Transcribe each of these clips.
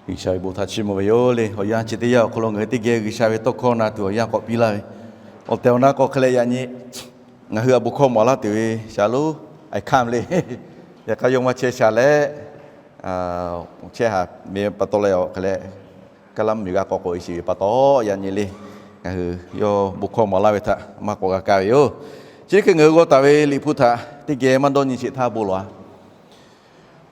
G'uiˬsha ve bon htaꞈ chiˇ mvuh ve yoˬ le. Awˬ yanˇ chi teˇ yanˇ awˬ hk'aw lo ngaˬ hui teˇ geh G'uiˬsha ve tawˇ hkawˇ na tuˬ awˬ yanˇ k'awꞈ piˇ laˇ ve, awˬ tehˬ awˬ na k'o hk'e leh yaꞈ nyi ngaˬ hui a bon hkawˇ maˍ laˇ tuˬ ve shaˍ loˉ aiˬ hkanˇ le. Yaꞈ hk'aˇ yawˇ maˇ chehˇ sha leh, chehˇ haˍ ve pa taw leh awˬ hk'e leh, kaˇ laˇ mvuhˇmiˬ g'a k'awꞈ k'oꞈ e sheˍ ve pa taw, yaꞈ nyi le ngaˬ hui yawˇ bon hkawˇ maˍ laˇ ve htaꞈ maˇ k'awꞈ g'a kaˇ ve yoˬ. Chi hk'e ngaˬ hui g'aw taˍ ve Liꞈ hpu htaꞈ teˇ geh maˇ dawˇ nyi sheˍ htaˇ bon lawˬ-a.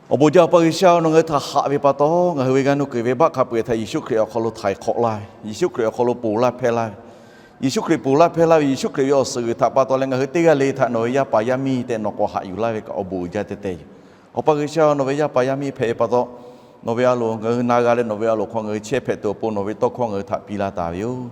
Awˬ bon jaˇ Awˬ pa G'uiˬsha-oˬ, nawˬ ngaˬ hui htaꞈ haꞈ ve pa taw, ngaˬ hui ve g'a nuˇ kuiˬ ve baˆ hk'a peu-eˬ htaꞈ Yeˍsuˆ Hkriꞈ awˬ hk'aw lo htaiˍ hk'awꞈ laˇ ve, Yeˍsuˆ Hkriꞈ awˬ hk'aw lo ponˬ laˇ hpehˇ laˇ ve, Yeˍsuˆ Hkriꞈ ponˬ laˇ hpehˇ laˇ ve, Yeˍsuˆ Hkriꞈ ve awˬ suhˍ g'uiˬ htaꞈ pa taw leh ngaˬ hui teˇ g'aˇ le htaꞈ nawˬ ve yaˇ paˍ yaˇ miˇ tehꞈ nawˬ k'awꞈ haꞈ yuˬ laˇ ve kaꞈ awˬ bon uiˍ jaˇ teh teh yoˬ. Awˬ pa G'uiˬsha-oˬ, nawˬ ve yaˇ paˍ yaˇ miˇ hpehꞈ ve pa taw, nawˬ ve a loˍ ngaˬ hui na g'a leh nawˬ ve a loˍ hk'aw ngaˬ hui chehˇ hpehꞈ tuˬ awˬ pon nawˬ ve tawˇ hkawˇ ngaˬ hui htaꞈ piˇ laˇ taˍ ve yoˬ.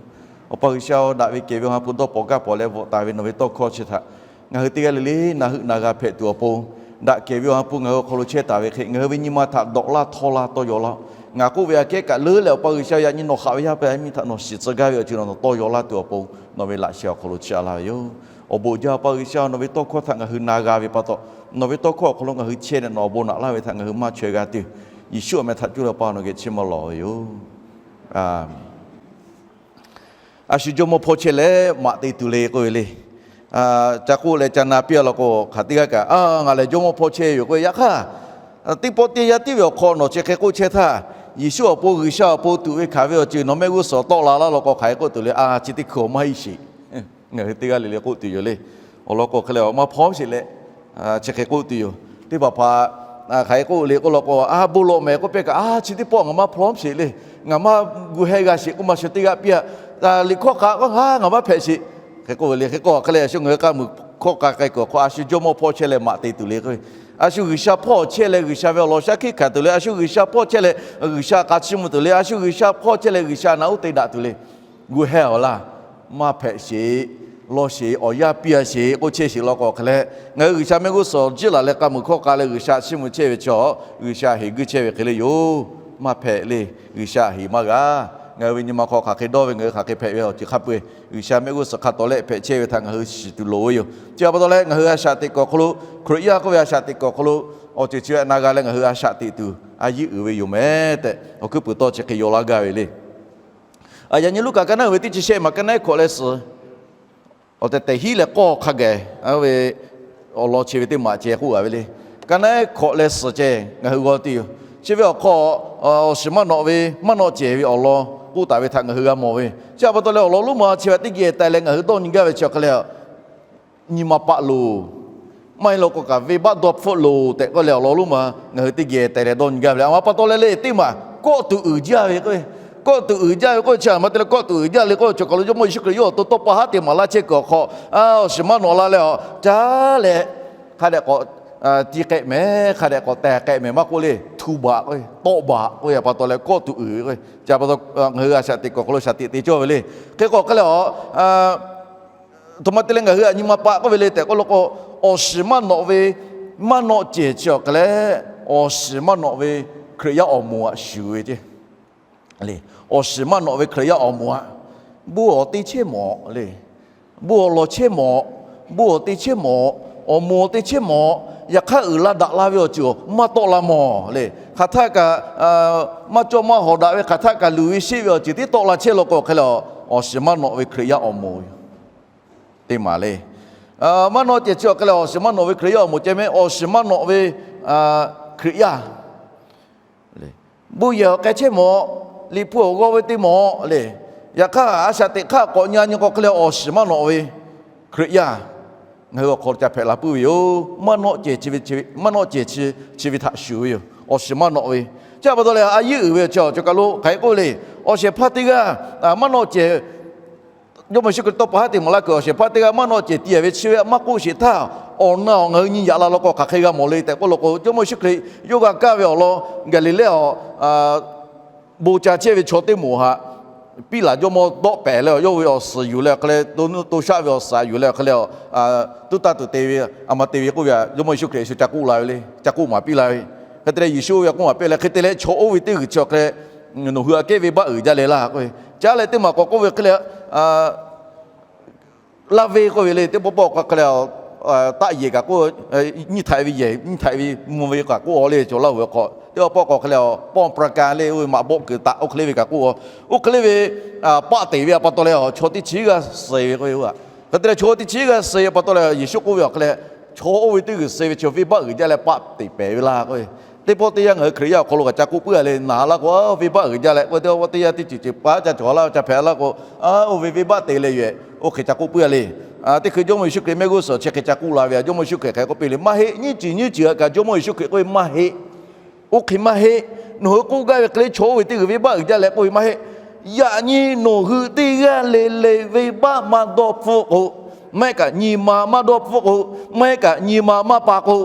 Awˬ pa G'uiˬsha-oˬ, daꞈ ve kehˬ ve Awˬ ha hpu dawˇ pawnˍ gaˇ pawnˍ leh bvuhꞈ taˍ ve nawˬ ve tawˇ hkawˇ chi htaꞈ ngaˬ hui teˇ g'aˇ le le na heuˆ na g'a hpehꞈ tuˬ awˬ pon, daꞈ kehˬ ve Awˬ ha hpu ngaˬ hui awˬ hk'aw lo chehˇ taˍ ve hk'e, ngaˬ hui ve nyi ma htaꞈ dawꞈ laˇ htawˇ laˇ tawˇ yaw laˇ-oˆ. Ngaˬ k'oˆ ve aꞈ kehˉ kaꞈ leuˉ leh, Awˬ pa G'uiˬsha, yaꞈ nyi nawˬ haꞈ ve yaˇ paˍ yaˇ miˇ htaꞈ nawˬ shiˍ tcuh gaˇ ve awˬ ceuˬ nawˬ tawˇ yaw laˇ tuˬ awˬ pon, nawˬ ve laꞈ sheh awˬ hk'aw lo chiˇ a laˇ ve yoˬ. Awˬ bon jaˇ Awˬ pa G'uiˬsha, nawˬ ve tawˇ hkawˇ htaꞈ ngaˬ hui na g'a ve pa taw, nawˬ ve tawˇ hkawˇ awˬ hk'aw lo ngaˬ hui chehˇ leh nawˬ awˬ bon naꞈ laˇ ve htaꞈ ngaˬ hui maˇ chaweh g'a tuˬ, Yeˍsuˆ awˬ meh htaꞈ cuˇ leh Awˬ pa nawˬ geh chiˇ mvuh lawˬ ve yoˬ. A shu jawˇmawˇ hpawˇ chehˇ leh maꞈ te tuˬ le k'oˆ ve le. Ca k'oˆ leh ca na piˇ-a law k'o, hk'aˬ teˇ g'aˇ kaꞈ, a, ngaˬ lehˬ jawˇmawˇ hpawˇ chehˇ ve yoˬ k'oˆ ve. Yaꞈ hk'aˇ, teˇ pawˆ teˇ yanˇ tiˉ ve awˬ hk'aw nawˬ chi hk'e k'oˆ chehˇ htaˇ, Yeˍsuˆ awˬ pon, G'uiˬsha awˬ pon tuꞈ ve hkanˍ ve awˬ ceuˬ nawˬ mehˆ g'uˇ suhˍ tawˆ la laˇ law k'o, hk'aˬ hk'e k'oˆ tuˬ le. A, chi teˇ hkui awˬ maˇ heˆ sheˍ. Ngaˬ hui teˇ g'aˇ le le k'oˆ tuˬ yoˬ le. Awˬ lawn k'o hk'e leh awˬ maˇ hpawˇ sheˍ leh, chi hk'e k'oˆ tuˬ yoˬ. Teˇ hpaˍ hpaˍ hk'aˬ hk'e k'oˆ le k'oˆ law k'o, a, bon lawꞈ mehˍ k'oˆ pehˇ kaꞈ, a, chi teˇ pawˆ ngaˬ maˇ hpawˇ sheˍ le. Ngaˬ maˇ gu heh g'a sheˍ k'oˆ maˇ shu teˇ g'aˇ piˇ-a. Liꞈ hkawˇ hk'a k'o ngaˬ maˇ hpehꞈ sheˍ. Hk'e k'oˆ ve le. Hk'e k'o hk'e leh a shu ngaˬ hui k'a muiˬ hkawˇ k'a k'ai kuiˬ awˬ hk'aw a shu jawˇmawˇ hpawˇ chehˇ leh maꞈ te tuˬ le k'o, a shu G'uiˬsha hpawˇ chehˇ leh G'uiˬsha ve awˬ lawn shaˉ hkiˆ hkanˍ tuˬ le. A shu G'uiˬsha hpawˇ chehˇ leh G'uiˬsha k'a chiˇ mvuh tuˬ le. A shu G'uiˬsha hpawˇ chehˇ leh G'uiˬsha naꞈ uˉ te daꞈ tuˬ le. Gu heh awˬ laˇ, maˇ hpehꞈ sheˍ, lawˇ sheˍ, awˬ yanˇ piˇ-a sheˍ k'oˆ chehˇ sheˍ law k'o hk'e leh, ngaˬ hui G'uiˬsha mehˆ g'uˇ suhˍ jiˇ laˬ leh k'a muiˬ hkawˇ k'a leh G'uiˬsha chiˇ mvuh chehˇ ve chaw, G'uiˬsha heˍ guiˇ chehˇ ve hk'e le yoˬ. Maˇ hpehꞈ le. G'uiˬsha heˍ maˇ g'a. Ngaˬ hui ve nyi ma hk'aw hk'aˬ hk'e dawˇ ve, ngaˬ hui hk'aˬ hk'e hpehꞈ ve awˬ ceuˬ hk'a peu-eˬ G'uiˬsha mehˆ g'uˇ suhˍ hk'a tawˍ leh hpehꞈ chehˇ ve htaꞈ ngaˬ hui shiˍ tuˬ loˍ ve yoˬ. Chi htaꞈ pa taw leh ngaˬ hui a shaꞈ teꞈ kuiˬ awˬ hk'aw lo, Hkriꞈ yaˇ k'oˆ ve a shaꞈ teꞈ kuiˬ awˬ hk'aw lo awˬ ceuˬ chi ve htaꞈ na g'a leh ngaˬ hui a shaꞈ teꞈ tuˬ a yiˉ uiˍ ve yoˬ mehˍ tehꞈ awˬ hkuiˉ puiˍ tawˇ chi hk'e yaw laˇ gaˇ ve le. Yaꞈ nyi Luˉkaꞈ ka naˉ uiˍ ve teˇ chi shehˆ maˬ ka naˉ hkawꞈ leh suhˍ awˬ tehˬ tehˬ hiˉ leh k'awˇ hk'a gaˬ ve awˬ lawn chi ve teˇ maˬ ceh k'oˆ a ve le. Ka naˉ hkawꞈ leh suhˍ ceh ngaˬ hui g'aw tuˬ yoˬ. Chi ve awˬ hk'aw awˬ shiˍ maˇ nawꞈ ve, maˇ nawˆ cehˬ ve awˬ lawn k'oˆ taˍ ve htaꞈ ngaˬ hui g'a mawˬ ve. Chi htaꞈ pa taw leh awˬ lawn lonˉ ma chi ve teˇ geh taiˍ leh ngaˬ hui dawˇ nyi gaˇ ve chi awˬ hk'e leh, nyi ma paˆ loˬ, maˇ heˆ law k'o kaꞈ venˇbaˆ dawˇ hpfuhˆ loˬ tehꞈ k'oˆ leh awˬ lawn lonˉ ma ngaˬ hui teˇ geh taiˍ leh dawˇ nyi gaˇ ve le. A ma pa taw leh le teˇ maˬ kawˆ tuˬ uiˍ jaˇ ve k'o, kawˆ tuˬ uiˍ jaˇ ve k'o, chi a ma te leh kawˆ tuˬ uiˍ jaˇ le k'o, choˬ kaˬ lo Jawˇmawˇ Yeˍsuˆ Hkriꞈ yawˇ awˬ to tawˇ pa haˉ te maˍ laˇ chehˇ kuiˬ awˬ hk'aw, awˬ shiˍ maˇ nawꞈ la leh awˬ caˉ leh hk'a dehꞈ k'awꞈ ti k'ehˆ mehˍ, hk'a dehꞈ k'awꞈ teh k'ehˆ mehˍ maˇ k'oˆ le, htu baꞈ k'o, tawˆ baꞈ k'oˆ ve pa taw leh kawˆ tuˬ uiˍ ve k'o, chi pa taw ngaˬ hui a shaꞈ teꞈ kuiˬ awˬ hk'aw lo shaꞈ teꞈ te cawˇ ve le. Hk'e k'o hk'e leh awˬ htoꞈ ma te leh ngaˬ hui a nyi ma paˆ k'oˆ ve le tehꞈ k'oˆ law k'o, awˬ shiˍ maˇ nawꞈ ve, maˇ nawˆ cehˬ chi awˬ hk'e leh, awˬ shiˍ maˇ nawꞈ ve Hkriꞈ yaˇ awˬ moˍ aꞈ shuˍ ve ceh le. Awˬ shiˍ maˇ nawꞈ ve Hkriꞈ yaˇ awˬ moˍ aꞈ, bon awˬ te chehˇ mawˬ le. Bon awˬ lawn chehˇ mawˬ, bon awˬ te chehˇ mawˬ, awˬ moˍ awˬ te chehˇ mawˬ, yaꞈ hk'aˇ uiˍ la daꞈ la ve awˬ ceuˬ maˇ tawˆ la mawˬ le. Hk'aˬ htaˆ kaꞈ maˇ cawˇ maˇ hawˍ daꞈ ve, hk'aˬ htaˆ kaꞈ luˬ ve sheˆ ve awˬ ceuˬ tiˉ tawˆ la chehˇ law k'o hk'e leh, awˬ shiˍ maˇ nawꞈ ve Hkriꞈ yaˇ awˬ moˍ teˇ maˬ le. Maˇ nawˆ cehˬ chi awˬ hk'e leh awˬ shiˍ maˇ nawꞈ ve Hkriꞈ yaˇ awˬ moˍ ceh mehˍ, awˬ shiˍ maˇ nawꞈ ve Hkriꞈ yaˇ bon yehˬ awˬ k'ai chehˇ mawˬ, Liꞈ hpu awˬ g'awˇ ve teˇ mawˬ le. Yaꞈ hk'aˇ a shaꞈ teꞈ hk'aˇ k'awꞈ nyi a nyi k'o hk'e leh awˬ shiˍ maˇ nawꞈ ve Hkriꞈ yaˇ ngaˬ hui awˬ hk'aw lo ca hpehꞈ la puiˉ ve yoˬ. Maˇ nawˆ cehˬ chi ve, maˇ nawˆ cehˬ chi ve htaꞈ shuˍ ve yoˬ, awˬ shiˍ maˇ nawꞈ ve. Chi htaꞈ pa taw leh a yiˉ uiˍ ve chi awˬ ceuˬ kaˬ lo hk'aˬ hk'e k'oˆ le, awˬ shehˍ hpaˇ teˇ g'aˇ maˇ nawˆ cehˬ Jawˇmawˇ Yeˍsuˆ Hkriꞈ tawˇ pa haˉ te mawˬ laˇ kuiˬ awˬ shehˍ hpaˇ teˇ g'aˇ maˇ nawˆ cehˬ ti a ve chi ve maˇ k'oˆ sheˍ htaˇ, awˬ na awˬ ngaˬ hui nyi yaꞈ la law k'o hk'aˬ hk'e g'a mawˬ le tehꞈ k'oˆ law k'o, Jawˇmawˇ Yeˍsuˆ Hkriꞈ yawˇ g'a kaˇ ve awˬ lawn Gaˍliˍlehˇ awˬ bon ca chehˇ ve chaw teˇ moˍ htaꞈ piˇ laˬ jawˇmawˇ dawˆ pehˍ leh, yawˇ ve awˬ suhˍ yuˬ leh awˬ hk'e leh, to nuˇ to shaˆ ve awˬ suhˍ yuˬ leh awˬ hk'e leh, tuˉ taˇ tuˬ te ve, a ma te ve k'oˆ ve, Jawˇmawˇ Yeˍsuˆ Hkriꞈ Yeˍsuˆ ca k'oˆ la ve le, ca k'oˆ maˍ piˇ la ve. Hk'e te leh Yeˍsuˆ ve k'oˆ maˍ piˇ leh, hk'e te leh chaw oˇ ve teˇ g'uiˬ chi awˬ hk'e leh, nawˬ hui aꞈ kehˉ venˇbaˆ uiˍ jaˇ leh laˇ k'oˆ ve, caˉ leh teˇ maˬ k'awꞈ k'oˆ ve hk'e leh, laˇ ve k'oˆ ve le, teˇ pawˆ pawˆ k'o hk'e leh, taˆ yehˬ kaꞈ k'oˆ, nyiˇ htaiꞈ ve yehˬ, nyiˇ htaiꞈ ve mvuh ve kaꞈ k'oˆ-a le, cawˬ laˇ-oˬ ve hk'aw teˇ pawˆ k'awꞈ hk'e leh, pawˆ pra ka le oˇ ve maꞈ bawˆ kuiˬ taꞈ oˇ hk'e le ve kaꞈ k'oˆ-a. Oˇ hk'e le ve paˆ teꞈ ve pa taw leh, chaw teˇ chi g'aˇ suh ve k'oˆ ve-a. Hk'e te leh chaw teˇ chi g'aˇ suh pa taw leh, Yeˍsuˆ k'oˆ ve awˬ hk'e leh, chaw oˇ ve teˇ g'uiˬ suh ve chi venˇbaˆ uiˍ jaˇ leh paˆ teꞈ pehˍ ve laˇ k'oˆ ve. Teˇ pawˆ teˇ yanˇ ngaˬ hui Hkriꞈ yaˇ awˬ hk'aw lo kaꞈ ca k'oˆ puiˉ-a le, naˍ laˇ k'o, venˇbaˆ uiˍ jaˇ leh k'oˆ ve, teˇ pawˆ teˇ yanˇ teˇ ceuˬ ceuˬ paˍ ca cawˬ laˇ ca hpehꞈ laˇ k'o, oˇ ve venˇbaˆ teꞈ leh yoˬ-ehˍ, oˇ hk'e ca k'oˆ puiˉ-a le. Teˇ hkui Jawˇmawˇ Yeˍsuˆ Hkriꞈ mehˆ g'uˇ suhˍ chi hk'e ca k'oˆ la ve, Jawˇmawˇ Yeˍsuˆ Hkriꞈ hk'e k'oˆ piˇ le, maˇ heˆ. Nyiˇ ceuˬ nyiˇ ceuˬ kaꞈ Jawˇmawˇ Yeˍsuˆ Hkriꞈ k'oˆ ve maˇ heˆ. Oˇ hk'e maˇ heˆ. Nawˬ hui k'oˆ gaˇ ve hk'e le, chaw oˇ ve teˇ g'uiˬ venˇbaˆ uiˍ jaˇ leh k'oˆ ve maˇ heˆ. Yaꞈ nyi nawˬ hui teˇ g'aˇ le le venˇbaˆ maˇ dawˇ hpfuhˆ k'o, maˇ heˆ kaꞈ nyi ma maˇ dawˇ hpfuhˆ k'o, maˇ heˆ kaꞈ nyi ma maˇ pa k'o,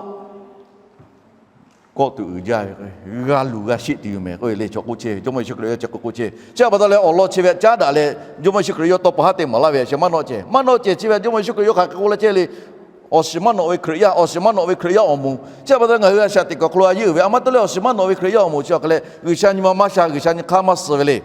kawˆ tuˬ uiˍ jaˇ ve, g'a luˬ g'a sheˆ tuˬ yoˬ mehˍ k'oˆ ve le. Chaw k'oˆ chehˇ ve, Jawˇmawˇ Yeˍsuˆ Hkriꞈ yawˇ chi hk'e k'oˆ chehˇ ve. Chi pa taw leh awˬ lawn chi ve caˉ daꞈ leh, Jawˇmawˇ Yeˍsuˆ Hkriꞈ yawˇ tawˇ pa haˉ te maˍ laˇ ve, a shu maˇ nawˆ cehˬ. Maˇ nawˆ cehˬ chi ve Jawˇmawˇ Yeˍsuˆ Hkriꞈ yawˇ hk'aˬ hk'e k'oˆ laˇ chehˇ le. Awˬ shiˍ maˇ nawꞈ ve Hkriꞈ yaˇ, awˬ shiˍ maˇ nawꞈ ve Hkriꞈ yaˇ awˬ moˍ. Chi pa taw ngaˬ hui a shaꞈ teꞈ kuiˬ awˬ hk'aw lo a yeˇ uiˍ ve, a maˇ te leh awˬ shiˍ maˇ nawꞈ ve Hkriꞈ yaˇ awˬ moˍ chi awˬ hk'e leh, G'uiˬsha nyi ma maˇ sha, G'uiˬsha nyi hk'aˇ maˇ suh ve le.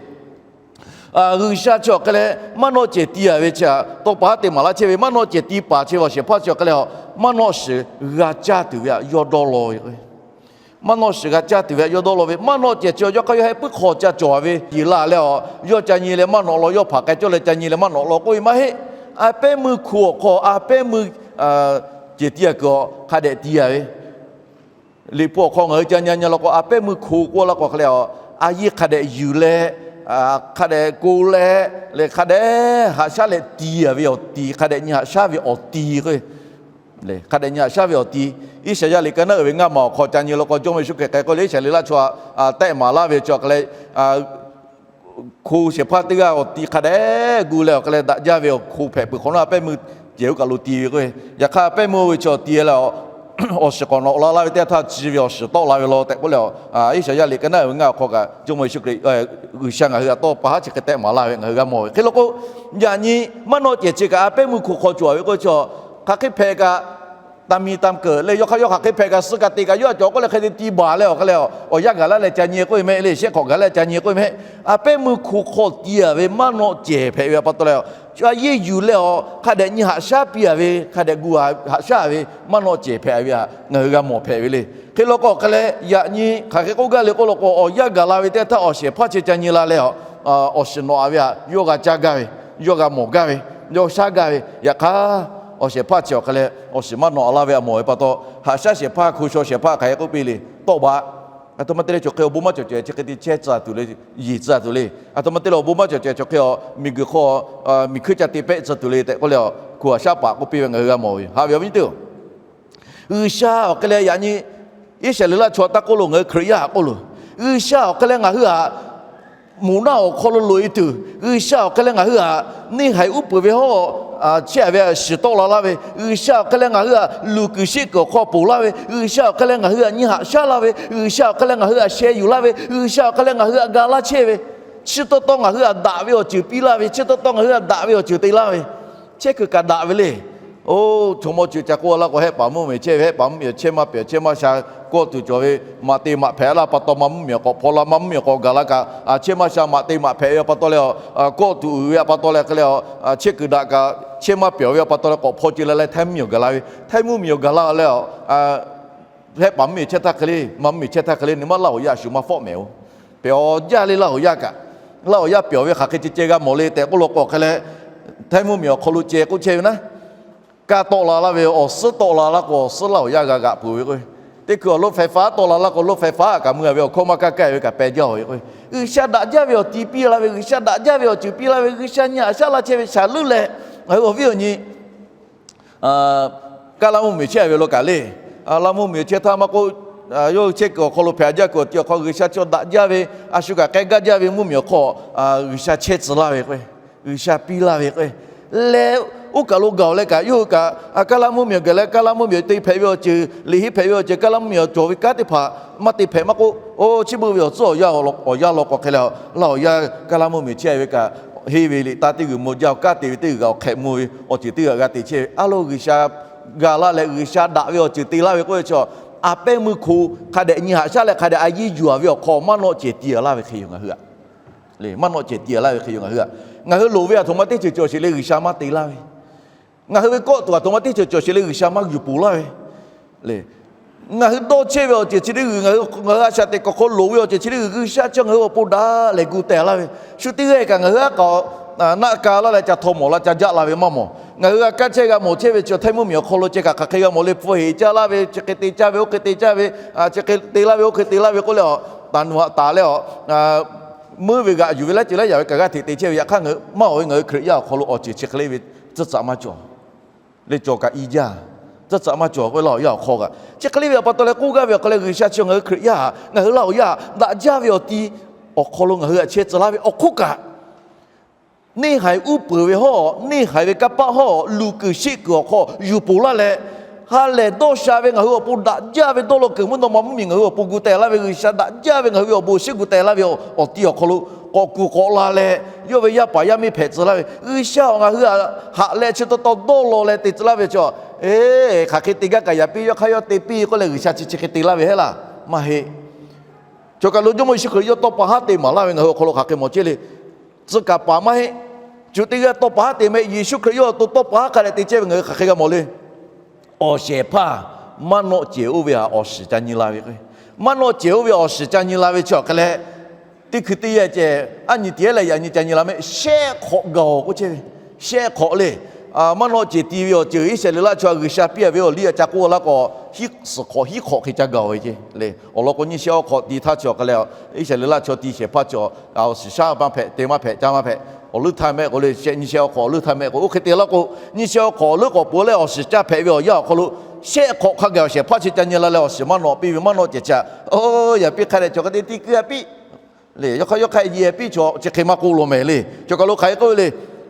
G'uiˬsha chi awˬ hk'e leh maˇ nawˆ cehˬ ti-a ve chi htaꞈ tawˇ pa haˉ te maˍ laˇ chehˇ ve, maˇ nawˆ cehˬ ti paˍ chi ve awˬ shehˍ hpaˇ chi awˬ hk'e leh, maˇ nawˆ shiˍ g'a caˇ tuˬ ve htaꞈ yawˇ dawˇ law ve k'o, maˇ nawˆ shiˍ g'a caˇ tuˬ ve htaꞈ yawˇ dawˇ law ve, maˇ nawˆ cehˬ chi yawˇ hk'aˇ yawˇ heh puiˉ hk'aw ca cawˬ ve, yeˬ la leh, yawˇ ca nyi leh maˇ nawꞈ law, yawˇ hpaˍ k'ai cawˇ leh ca nyi leh maˇ nawꞈ law k'oˆ ve maˇ heˆ. A pehˉ meuˇ hko awˬ hk'aw a pehˉ meuˇ cehˬ ti-a kuiˬ awˬ hk'a dehꞈ ti-a ve, Liꞈ hpu awˬ hk'aw ngaˬ hui ca nyi nyi law k'o, a pehˉ meuˇ hko k'oˆ laˇ k'o hk'e leh, a yeˇ hk'a dehꞈ yuˬ leh, hk'a dehꞈ ko leh, leh hk'a dehꞈ haꞈ shaˉ leh ti-a ve awˬ ti, hk'a dehꞈ nyi haꞈ shaˉ ve awˬ ti k'o, hk'a dehꞈ nyi haꞈ shaˉ ve awˬ ti. Iˉsaˍyaˆ liꞈ ka naˉ uiˍ ve ngaˇ maˬ awˬ hk'aw ca nyi law k'o, Jawˇmawˇ Yeˍsuˆ Hkriꞈ hk'e k'oˆ le, Iˉsaˍreˍlaˆ chaw htaꞈ tehˆ maˍ laˇ ve chi awˬ hk'e leh, hko shehˍ hpaˇ teˇ g'aˇ awˬ ti hk'a dehꞈ gu leh awˬ hk'e leh daꞈ jaˇ ve awˬ hko hpehꞈ peuˬ hk'awꞈ nawˉ, a pehˉ meuˇ cehˬ oˇ kaˬ lo ti ve k'o, yaꞈ hk'aˇ a pehˉ meuˇ oˇ ve chi awˬ ti leh, awˬ shiˍ k'awꞈ nawꞈ la laˇ ve teˇ htaˇ, chi ve awˬ shiˍ tawˆ la ve law tehꞈ k'oˆ leh, Iˉsaˍyaˆ liꞈ ka naˉ uiˍ ve ngaˇ awˬ hk'aw kaꞈ Jawˇmawˇ Yeˍsuˆ Hkriꞈ, G'uiˬsha ngaˬ hui htaꞈ tawˇ pa haˉ chi hk'e tehˆ maˍ laˇ ve ngaˬ hui g'a mawˬ ve hk'e law k'o, yaꞈ nyi maˇ nawˆ cehˬ chi kaꞈ a pehˉ meuˇ hko hk'aw cawˬ ve k'o, chi hk'aˬ hk'e hpehꞈ kaꞈ, taˇ miˬ taˇ keunˍ leh yawˇ hk'aˇ yawˇ hk'aˬ hk'e hpehꞈ kaꞈ, suh kaꞈ te kaꞈ yawˇ a cawˬ k'oˆ leh hk'e te ti baˬ leh awˬ hk'e leh, awˬ yanˇ gaˬ laˇ leh ca nyi k'oˆ ve mehˆ le, shehˆ hk'awꞈ gaˬ leh ca nyi k'oˆ ve mehˆ. A pehˉ meuˇ hko hk'aw ti-a ve maˇ nawˆ cehˬ hpehꞈ ve pa taw leh, a yeˇ yuˬ leh awˬ hk'a dehꞈ nyi haꞈ shaˉ piˇ-a ve, hk'a dehꞈ gu haꞈ shaˉ ve maˇ nawˆ cehˬ hpehꞈ ve htaꞈ ngaˬ hui g'a mawˬ hpehꞈ ve le. Hk'e law k'o hk'e leh yaꞈ nyi hk'aˬ hk'e k'oˆ gaˇ le k'oˆ law k'o, awˬ yanˇ gaˬ la ve teˇ htaˇ awˬ shehˍ hpaˇ chi ca nyi la leh, awˬ shiˍ nawꞈ-a ve htaꞈ yawˇ g'a caˇ gaˇ ve, yawˇ g'a mawˬ gaˇ ve, yawˇ shaˉ gaˇ ve. Yaꞈ hk'aˇ, awˬ shehˍ hpaˇ chi awˬ hk'e leh awˬ shiˍ maˇ nawꞈ-a laˇ ve htaꞈ mawˬ ve pa taw, haꞈ shaˉ shehˍ hpaˇ hko shaw shehˍ hpaˇ hk'aˬ hk'e k'oˆ piˇ le, tawˆ baˆ. A htoꞈ ma te leh chaw hk'e awˬ bon maˇ cawˬ cehˬ chi hk'e te chehˇ tcuh tuˬ le, yeˬ tcuh tuˬ le. A htoꞈ ma te leh awˬ bon maˇ cawˬ cehˬ chaw hk'e miˬguiˬ hk'aw miˬ hkuiˇ ca te pehˆ tcuh tuˬ le tehꞈ k'oˆ leh, hko haꞈ shaˉ paˍ k'oˆ piˇ ve ngaˬ hui g'a mawˬ ve. Haꞈ ve awˬ viˉ nyi teˇ-oˬ, G'uiˬsha awˬ hk'e leh yaꞈ nyi Iˉsaˍreˍlaˆ chaw htaꞈ k'oˆ lo, ngaˬ hui Hkriꞈ yaˇ htaꞈ k'oˆ lo, G'uiˬsha awˬ hk'e leh ngaˬ hui htaꞈ moˍ naˆ awˬ hk'aw lo loꞈ-e tuˬ, G'uiˬsha awˬ hk'e leh ngaˬ hui htaꞈ neˇ haiˬ uˉ peunˍ ve hawˉ chehˇ-a ve shiˍ tawˆ la laˇ ve, G'uiˬsha awˬ hk'e leh ngaˬ hui htaꞈ luˬ kuiˬ sheˆ kuiˬ awˬ hk'aw ponˬ laˇ ve, G'uiˬsha awˬ hk'e leh ngaˬ hui htaꞈ nyi haꞈ shaˉ laˇ ve, G'uiˬsha awˬ hk'e leh ngaˬ hui htaꞈ sheh yuˬ laˇ ve, G'uiˬsha awˬ hk'e leh ngaˬ hui htaꞈ ga laˇ chehˇ ve, chi taw taw ngaˬ hui htaꞈ daꞈ ve awˬ ceuˬ piˇ laˇ ve, chi taw taw ngaˬ hui htaꞈ daꞈ ve awˬ ceuˬ te laˇ ve, chehˇ kuiˬ kaꞈ daꞈ ve le. Oˇ, chaw mawˇ ceuˬ ca k'oˆ laˇ k'o, hehˆ paˍ mvuhˇmiˬ chehˇ ve, hehˆ paˍ mvuhˇmiˬ chehˇ maˇ pehˍ, chehˇ maˇ sha, kawˆ tuˬ cawˬ ve, maꞈ te maꞈ hpehꞈ laˇ pa taw, maˇ mvuhˇmiˬ k'awꞈ hpaw la, maˇ mvuhˇmiˬ k'awꞈ gaˬ la kaꞈ, chehˇ maˇ sha maꞈ te maꞈ hpehꞈ ve pa taw leh, kawˆ tuˬ uiˍ ve pa taw leh hk'e leh, chehˇ kuiˬ daꞈ kaꞈ chehˇ maˇ pehˍ ve pa taw leh k'awꞈ hpaw ce la leh htaiˇ mvuhˇmiˬ awˬ gaˬ la ve, htaiˇ mvuhˇmiˬ awˬ gaˬ la leh, hehˆ paˍ mvuhˇmiˬ chehˇ htaˇ hk'e le, maˇ mvuhˇmiˬ chehˇ htaˇ hk'e le, nawˬ maˇ laˇ awˬ yaˇ shu maˇ fawˆ mehˍ-oˬ. Pehˬ awˬ jaˇ le laˇ awˬ yaˇ kaꞈ, laˇ awˬ yaˇ pehˬ awˬ ve hk'aˬ hk'e ceh ceh g'a mawˬ le tehꞈ k'oˆ law k'o hk'e leh, htaiˇ mvuhˇmiˬ awˬ hk'aw lo ceh k'oˆ chehˇ ve naˉ, kaˇ tawˆ la laˇ ve, awˬ suhˉ tawˆ la laˇ k'o awˬ suhˉ laˇ awˬ yaˇ g'a g'aꞈ peuˬ ve k'o, teˇ hkui awˬ loˇ hpehꞈ faˉ tawˆ la laˇ k'o loˇ hpehꞈ faˉ kaꞈ mui-a ve awˬ hkawˇ maˇ kaˇ kaˇ ve kaꞈ peh jaˇ-oˬ ve k'o, G'uiˬsha daꞈ jaˇ ve awˬ ti piˇ la ve, G'uiˬsha daꞈ jaˇ ve awˬ ceuˬ piˇ la ve, G'uiˬsha nyi haꞈ shaˉ laˇ chehˇ ve shaˍ leuˉ leh, ngaˬ hui awˬ viˉ awˬ nyi kaˇ laˇ mvuhˇmiˬ chehˇ ve lo kaꞈ le, laˇ mvuhˇmiˬ chehˇ htaˇ maˇ k'oˆ, yawˇ hui chehˇ kuiˬ awˬ hk'aw lo hpehꞈ jaˇ kuiˬ awˬ ti awˬ hk'aw G'uiˬsha chaw daꞈ jaˇ ve, a shu kaꞈ k'ai gaˇ jaˇ ve mvuhˇmiˬ awˬ hk'aw G'uiˬsha chehˇ tcuh laˇ ve k'o, G'uiˬsha piˇ laˇ ve k'o, leh oˇ kaˬ lo gaˬ-oˬ leh kaꞈ yawˇ hui kaꞈ kaˇ laˇ mvuhˇmiˬ awˬ gaˬ leh kaˇ laˇ mvuhˇmiˬ te hpehꞈ ve awˬ ceuˬ, liꞈ henˇ hpehꞈ ve awˬ ceuˬ, kaˇ laˇ mvuhˇmiˬ awˬ cawˬ ve kanˉ teˇ hpaˍ maˇ te hpehꞈ maˇ k'oˆ, oˇ chi beuꞈ ve awˬ tcuhˉ awˬ yanˇ awˬ yanˇ law k'o hk'e leh, laˇ awˬ yaˇ kaˇ laˇ mvuhˇmiˬ chehˇ ve kaꞈ henˇ ve liꞈ taˇ teˇ g'uiˬ mvuh jaˇ, awˬ kanˉ te ve teˇ g'uiˬ kaꞈ awˬ hk'ehꞈ mvuh ve awˬ ceuˬ teˇ g'uiˬ g'a te chehˇ ve. A lo G'uiˬsha gaˬ la leh G'uiˬsha daꞈ ve awˬ ceuˬ te laˇ ve k'oˆ ve chi, a pehˉ meuˇ hko hk'a dehꞈ nyi haꞈ shaˉ leh hk'a dehꞈ a yeˇ yuˬ-a ve awˬ hk'aw maˇ nawˆ cehˬ ti-a laˇ ve hk'e yoˬ ngaˬ hui-a. Maˇ nawˆ cehˬ ti-a laˇ ve hk'e yoˬ ngaˬ hui-a. Ngaˬ hui loˍ ve a htoꞈ ma teˇ ceuˬ cawˬ sheˍ le G'uiˬsha maˇ te laˇ ve Ngaˬ hui ve kawˆ tuˬ aˬ htoꞈ ma teˇ ceuˬ cawˬ sheˍ le, G'uiˬsha maˇ yuˬ poˬ laˇ ve le. Ngaˬ hui dawˇ chehˇ ve awˬ ceuˬ chi teˇ g'uiˬ, ngaˬ hui a shaꞈ teꞈ kuiˬ hk'aw loˍ ve awˬ ceuˬ chi teˇ g'uiˬ, G'uiˬsha chi ngaˬ hui awˬ pon daꞈ lehˬ gu teh laˇ ve. Shu teˇ g'aˇ kaꞈ ngaˬ hui aˉ k'a naˆ ka laˇ leh ca htaw mawˬ la ca jaˆ la ve maˇ mawˬ. Ngaˬ hui g'a kaˇ chehˇ g'a mawˬ chehˇ ve chi htaiˇ mvuhˇmiˬ awˬ hk'aw lo ceh kaꞈ hk'aˬ hk'e g'a mawˬ le. Hpu heˍ caˇ laˇ ve, chi hk'e te caˇ ve, oˇ hk'e te caˇ ve, chi hk'e te laˇ ve, oˇ hk'e te laˇ ve k'oˆ leh a, taˍ nuˬ haꞈ taˍ leh a, meuˇ ve g'aꞈ yuˬ ve laiˉ ceuˬ laiˉ yaꞈ ve kaꞈ g'aˇ hteꞈ te chehˇ ve. Yaꞈ hk'aˇ ngaˬ hui maˇ awˬ ve, ngaˬ hui Hkriꞈ yaˇ awˬ hk'aw lo awˬ ceuˬ chi hk'e le ve tcuhˇ tcaꞈ maˇ cawˬ le. Cawˬ kaꞈ i jaˇ, tcuhˇ tcaꞈ maˇ cawˬ k'oˆ ve laˇ awˬ yaˇ awˬ hk'aw kaꞈ chi hk'e le ve a pa taw leh k'oˆ gaˇ ve awˬ hk'aw leh, G'uiˬsha chi ngaˬ hui Hkriꞈ yaˇ, ngaˬ hui laˇ awˬ yaˇ daꞈ jaˇ ve awˬ ti awˬ hk'aw lo ngaˬ hui htaꞈ chehˇ tcuh laˇ ve awˬ hk'oˆ kaꞈ, neˇ haiˬ uˉ peunˍ ve hawˉ, neˇ haiˬ ve kanˇ paˆ hawˉ, luˬ kuiˬ sheˆ kuiˬ awˬ hk'aw yuˬ poˬ laˇ leh, ha lehˬ dawˇ sha ve ngaˬ hui awˬ pon daꞈ jaˇ ve dawˇ law kuiˬ mvuhˇ naw ma mvuhˇmiˬ ngaˬ hui awˬ pon gu teh laˇ ve, G'uiˬsha daꞈ jaˇ ve ngaˬ hui ve awˬ bon awˬ shinˉ gu teh laˇ ve awˬ ti awˬ hk'aw lo k'awꞈ kuˬ k'awꞈ la leh, yawˇ ve yaˇ paˍ yaˇ miˇ hpehꞈ tcuh laˇ ve G'uiˬsha awˬ ngaˬ hui htaꞈ haꞈ leh chi taw taw dawˇ law leh te tcuh laˇ ve chaw, eˬ, hk'aˬ hk'e te gaˇ kaꞈ yaꞈ piˇ, yawˇ hk'aˇ yawˇ te piˇ k'oˆ leh G'uiˬsha chi chi hk'e te laˇ ve heˆ laˇ maˇ heˆ. Chaw kaˬ lo Jawˇmawˇ Yeˍsuˆ Hkriꞈ yawˇ tawˇ pa haˉ te maˍ laˇ ve ngaˬ hui awˬ hk'aw lo hk'aˬ hk'e mawˬ chehˇ le. Tcuh kaˍ paˍ maˇ heˆ. Chi teˇ g'aˇ tawˇ pa haˉ te meh, Yeˍsuˆ Hkriꞈ yawˇ awˬ to tawˇ pa haˉ k'ai leh te chehˇ ve ngaˬ hui hk'aˬ hk'e g'a mawˬ le. Awˬ shehˍ hpaˇ maˇ nawˆ cehˬ oˇ ve htaꞈ awˬ shiˍ ca nyi la ve k'o, maˇ nawˆ cehˬ oˇ ve awˬ shiˍ ca nyi la ve chi awˬ hk'e leh, teˇ hkui teˇ yanˇ ceh, aˉ nyi tiˉ leh yaꞈ nyi ca nyi la meh, shehˆ hk'awꞈ gaˬ-oˬ k'oˆ chehˇ ve. Shehˆ hk'awꞈ le. Maˇ nawˆ cehˬ ti ve awˬ ceuˬ Iˉsaˍreˍlaˆ chaw G'uiˬsha piˇ ve awˬ liˇ a ca k'oˆ laˇ k'o, hiˉ suhˍ hk'awꞈ hiˉ hk'awꞈ hk'e ca gaˬ-oˬ ve ce le. Awˬ lawn k'o, nyiˇ shehˆ awˇ hk'awꞈ ti htaˇ chi awˬ hk'e leh, Iˉsaˍreˍlaˆ chaw ti shehˍ hpaˇ chi awˬ shiˍ shaˉ maˇ hpehꞈ, te maˇ hpehꞈ, caˇ maˇ hpehꞈ. Awˬ leuˉ htaˇ mehˆ k'o le, nyiˇ shehˆ awˇ hk'awꞈ awˬ leuˉ htaˇ mehˆ k'o, oˇ hk'e te laˇ k'o, nyiˇ shehˆ awˇ hk'awꞈ awˬ leuˉ k'awꞈ peuˬ leh awˬ shiˍ caˇ hpehꞈ ve awˬ yanˇ awˬ hk'aw lo, shehˆ hk'awꞈ hk'a gaˬ awˬ shehˍ hpaˇ chi ca nyi la leh awˬ shiˍ maˇ nawˆ piˇ ve maˇ nawˆ cehˬ chi a, oˇ, yaꞈ piˇ hk'a dehꞈ chaw hk'a te tiˇ kuiˉ a piˇ le, yawˇ hk'aˇ yawˇ hk'aˇ yehˬ piˇ chaw chi hk'e maˇ k'oˆ lo mehˍ le. Chaw kaˬ lo hk'aˬ hk'e k'oˆ ve le.